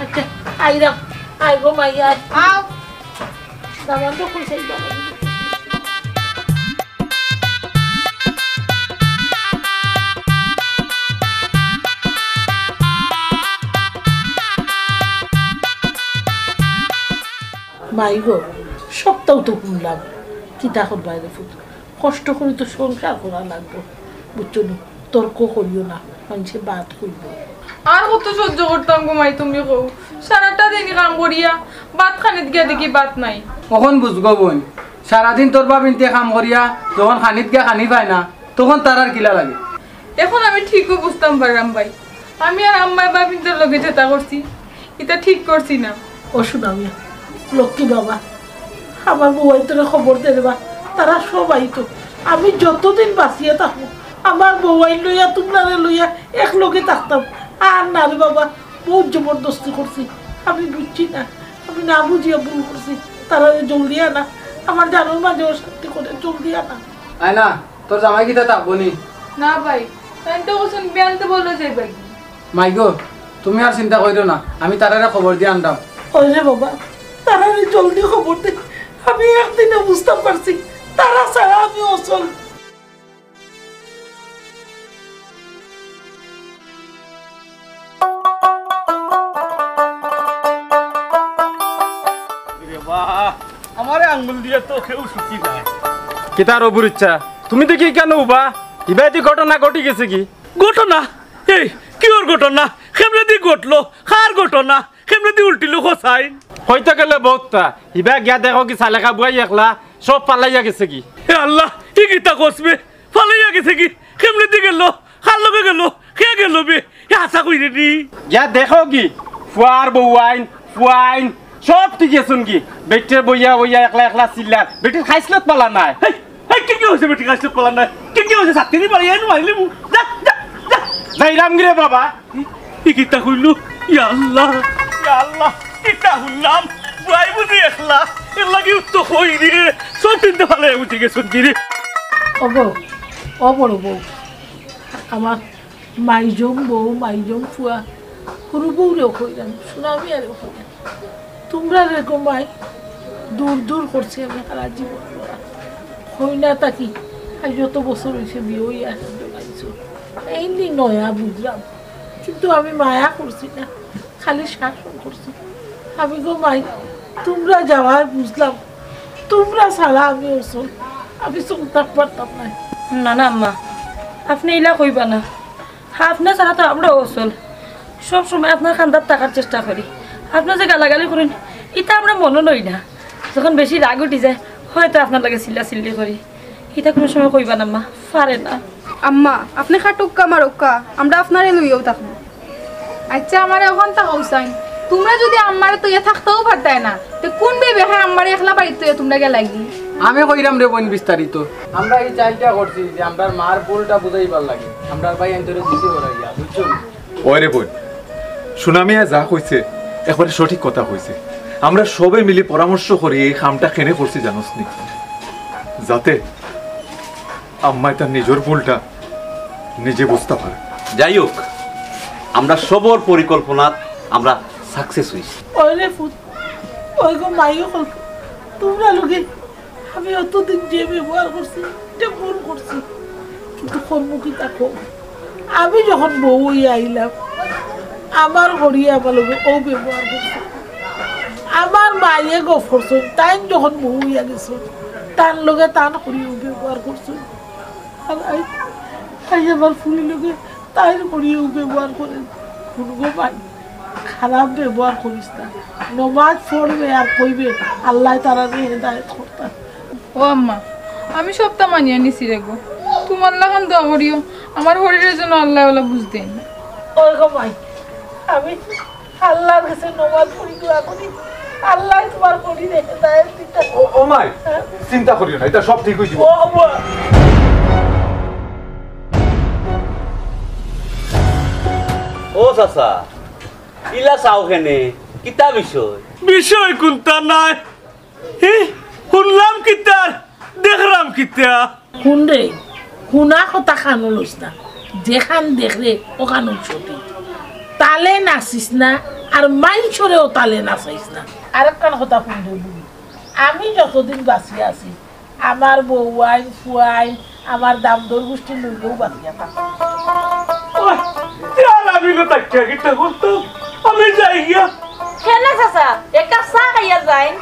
আচ্ছা, আইরাম। আয় গো মাই, আয়। আও। দামান তো খুলছে, দামান। মাই গো, সবটাউ তো হুনলাম। কিতা করবায় রে পুত, কষ্ট করি তো সংসার করা লাগবো, বুঝছো নি? তর্ক করিও না, মানষে বাদ কইবো। আর কত সহ্য করতাম গো মাই, তুমি কও? সারাটা দিন কাম করিয়া বাত খানিত গিয়া দেখি বাত নাই। অখন বুঝগো বইন, সারাদিন তোর বাবিনতে কাম করিয়া যখন খানিত গিয়া খানি পায় না, তখন তার আর কিলা লাগে। এখন আমি ঠিকউ বুঝতাম পাররাম ভাই, আমি আর আম্মায় বাবিনতর লগে যেতা করছি, ইতা ঠিক করছি না। ও সুনামিয়া, লক্ষ্মী বাবা, আমার বউয়াইন্তরে খবর দে রে বা, তারা সব আইতো। আমি যতদিন বাঁচিয়া থাকমু, আমার বউয়াইন লইয়া, তুমরারে লইয়া একলগে থাকতাম। আর না রে বাবা, বউত জবরদস্তি করছি, আমি বুঝছি না, আমি না বুঝিয়া ভুল করছি। তারারে জলদি আনা, আমার জানর মাঝে অশান্তি করে, জলদি আনা। আয় না, তোর জামাই কিতা থাকবো নি? না ভাই, তাইন তো কইছইন বিয়ানতে বলো যাইবা কি? মাই গো, তুমি আর চিন্তা করিও না, আমি তারারে খবর দিয়া আনরাম। ওই রে বাবা, তারারে জলদি খবর দে। আমি একদিনে বুঝতাম পারছি, তারা ছাড়া আমি অচল। রে বাহ, আমারে আঙ্গুল দিয়া তো কেউ সুখী নাই। কিতা রবুর ইচ্ছা? তুমি দেখি কেনে উবা? ইবাদি ঘটনা ঘটি গেছে কি? ঘটনা? এই, কিওর ঘটনা? কেমনেদি ঘটলো? কার ঘটনা? কেমনেদি উল্টিলো কছাইন? কইতে গেলে বউততা। ইবা গিয়া দেখো কি সালেকা বুয়াই একলা, সব ফালাইয়া গেছে কি? এ আল্লাহ, ই কিতা কছ বে? ফালাইয়া গেছে কি? কেমনেদি গেলো? কার লগে গেলো? কে গেলো বে? এ হাছা কইরে নি? গিয়া দেখো কি? ফুয়ার বউয়াইন, ফুয়াইন, সব ঠিক আছইন কি? বেটিয়ে বইয়া বইয়া একলা একলা চিল্লার। বেটির খাইছলত বালা নাই। হেই, হেই, কিতা অইছে বেটির খাইছলত বালা নাই? কিতা অইছে? ছাত্তিনি বাড়ি আইন মারিলিমু। যা, যা, যা। যাইরাম গিরে বাবা। ই কিতা কইলো? ইয়া আল্লাহ, ইয়া আল্লাহ, কিতা হুনলাম? বুয়াই বুঝি একলা, এরলাগি তো কইরে, সব চিন্তা ফালাইয়া উঠি গেছইন গিরে। ও বউ, ও বড় বউ, আমার মাইজম বউ, মাইজম ফুয়া, হুরু বউরেও কইরাম, সুনামিয়ারেও কইরাম। তুমরারে গো মাই, দূর দূর করছি আমি হারা জীবন। কইনা থাকি আইজ যত বছর অইছে বিয়া অইয়া জন্মাইছো। এইনি নয়া বুঝরাম, কিন্তু আমি মায়া করছি না, খালি শাসন করছি। আমি গো মাই, তুমরা যাওয়ায় বুঝলাম, তুমরা ছাড়া আমি অচল, আমি চলতাম পারতাম নায়। না, না আম্মা, আপনে ইলা কইবা না। আপনে ছাড়া তো আমরাও অচল। সব সময় আপনার কান্দাত থাকার চেষ্টা করি। আপনে যে গালাগালি করইন, ইতা আমরার মনো লই না। যখন বেশি রাগ উঠি যায়, হয়তো আপনার লগে চিল্লাচিল্লি করি। ইতা কুনু সময় কইবা না আম্মা, পারে না। আম্মা, আপনে খাটউক্কা মারউক্কা, আমরা আপনারে লইয়াউ থাকমু। আইচ্ছা, আমারে অখানতা কউক্কা চাইন, তুমরা যুদি আম্মারে থইয়া থাকতাউ পারতায় না, তে কুন বেবে হে আম্মারে একলা বাড়িত থইয়া তুমরা গেলায়গি? আমি কইরাম রে বইন বিস্তারিত। আমরা ই চাইলটা করছি যে আমরার মার ভুলটা বুঝাইবার লাগি, আমরার ভাইয়াইন্তরে গুছি করাইয়া, বুঝছো নি? ওই রে বইন, সুনামিয়া যা কইছে, একবারে সঠিক কথা কইছে। আমরা সবে মিলি পরামর্শ করি এই কামটা কেনে করছি জানোস নি? যাতে আম্মায় তার নিজর ভুলটা নিজে বুঝতা পারে। যাই হোক, আমরা সবর পরিকল্পনাত আমরা success অইছি। ওই রে পুত, ওই গো মাইও কল, তুমরা লগে আমি অতদিন যে ব্যবহার করছি, ইটা ভুল করছি, কিন্তু করমু কিতা কও? আমি যখন বউ অইয়া আইলাম, আমার হরিয়ে আমার লগে অউ ব্যবহার করছে। আমার মায়ে গফ করছইন, তাইন যখন বউ অইয়া গেছইন, তান লগে তান হরিয়ে অউ ব্যবহার করছইন। আর আইজ, আইজ আমার ফুড়ির লগে তাইর হরিয়ে অউ ব্যবহার করের। হুন গো মাই, খারাপ ব্যবহার করিস না। নমাজ পড়বে আর কইবে, আল্লায় তারারে হেদায়েত করতা। ও আম্মা, আমি সবটা মানিয়া নিছি রে গো। তুমার লাখান দোয়া করিও, আমার হরিরে যেন আল্লায় অলা বুঝ দেইন। ওই গো মাই, আমি আল্লার গেছে নমাজ পড়ি দোয়া করি, আল্লায় তুমার হরিরে হেদায়েত দিতা। ও, ও মাই, হ্যাঁ? চিন্তা করিও না, ইতা সব ঠিক অইযিবো। ও আম্মা। ও চাচা, ইলা চাও কেনে? কিতা বিষয়? বিষয় কুনতা নাই? হি, হুনলাম কিতা, দেখরাম কিতা? হুন রে, হুনা কথা কানো লইস না, যেখান দেখরে অখান সঠিক। তালে নাচিস না, আর মাইনষরেও তালে নাচাইস না। আরেকখান কথা হুন রে বুড়ি, আমি যতদিন বাঁচিয়া আছি, আমার বউয়াইন, ফুয়াইন, আমার দামদর গুষ্টির লইয়াউ বাঁচিয়া থাকো। ওই, আর আমি না থাকিয়া কিতা করতাম? আমি যাই গিয়া। কেনে চাচা, এক কাপ চা খাইয়া যাইন।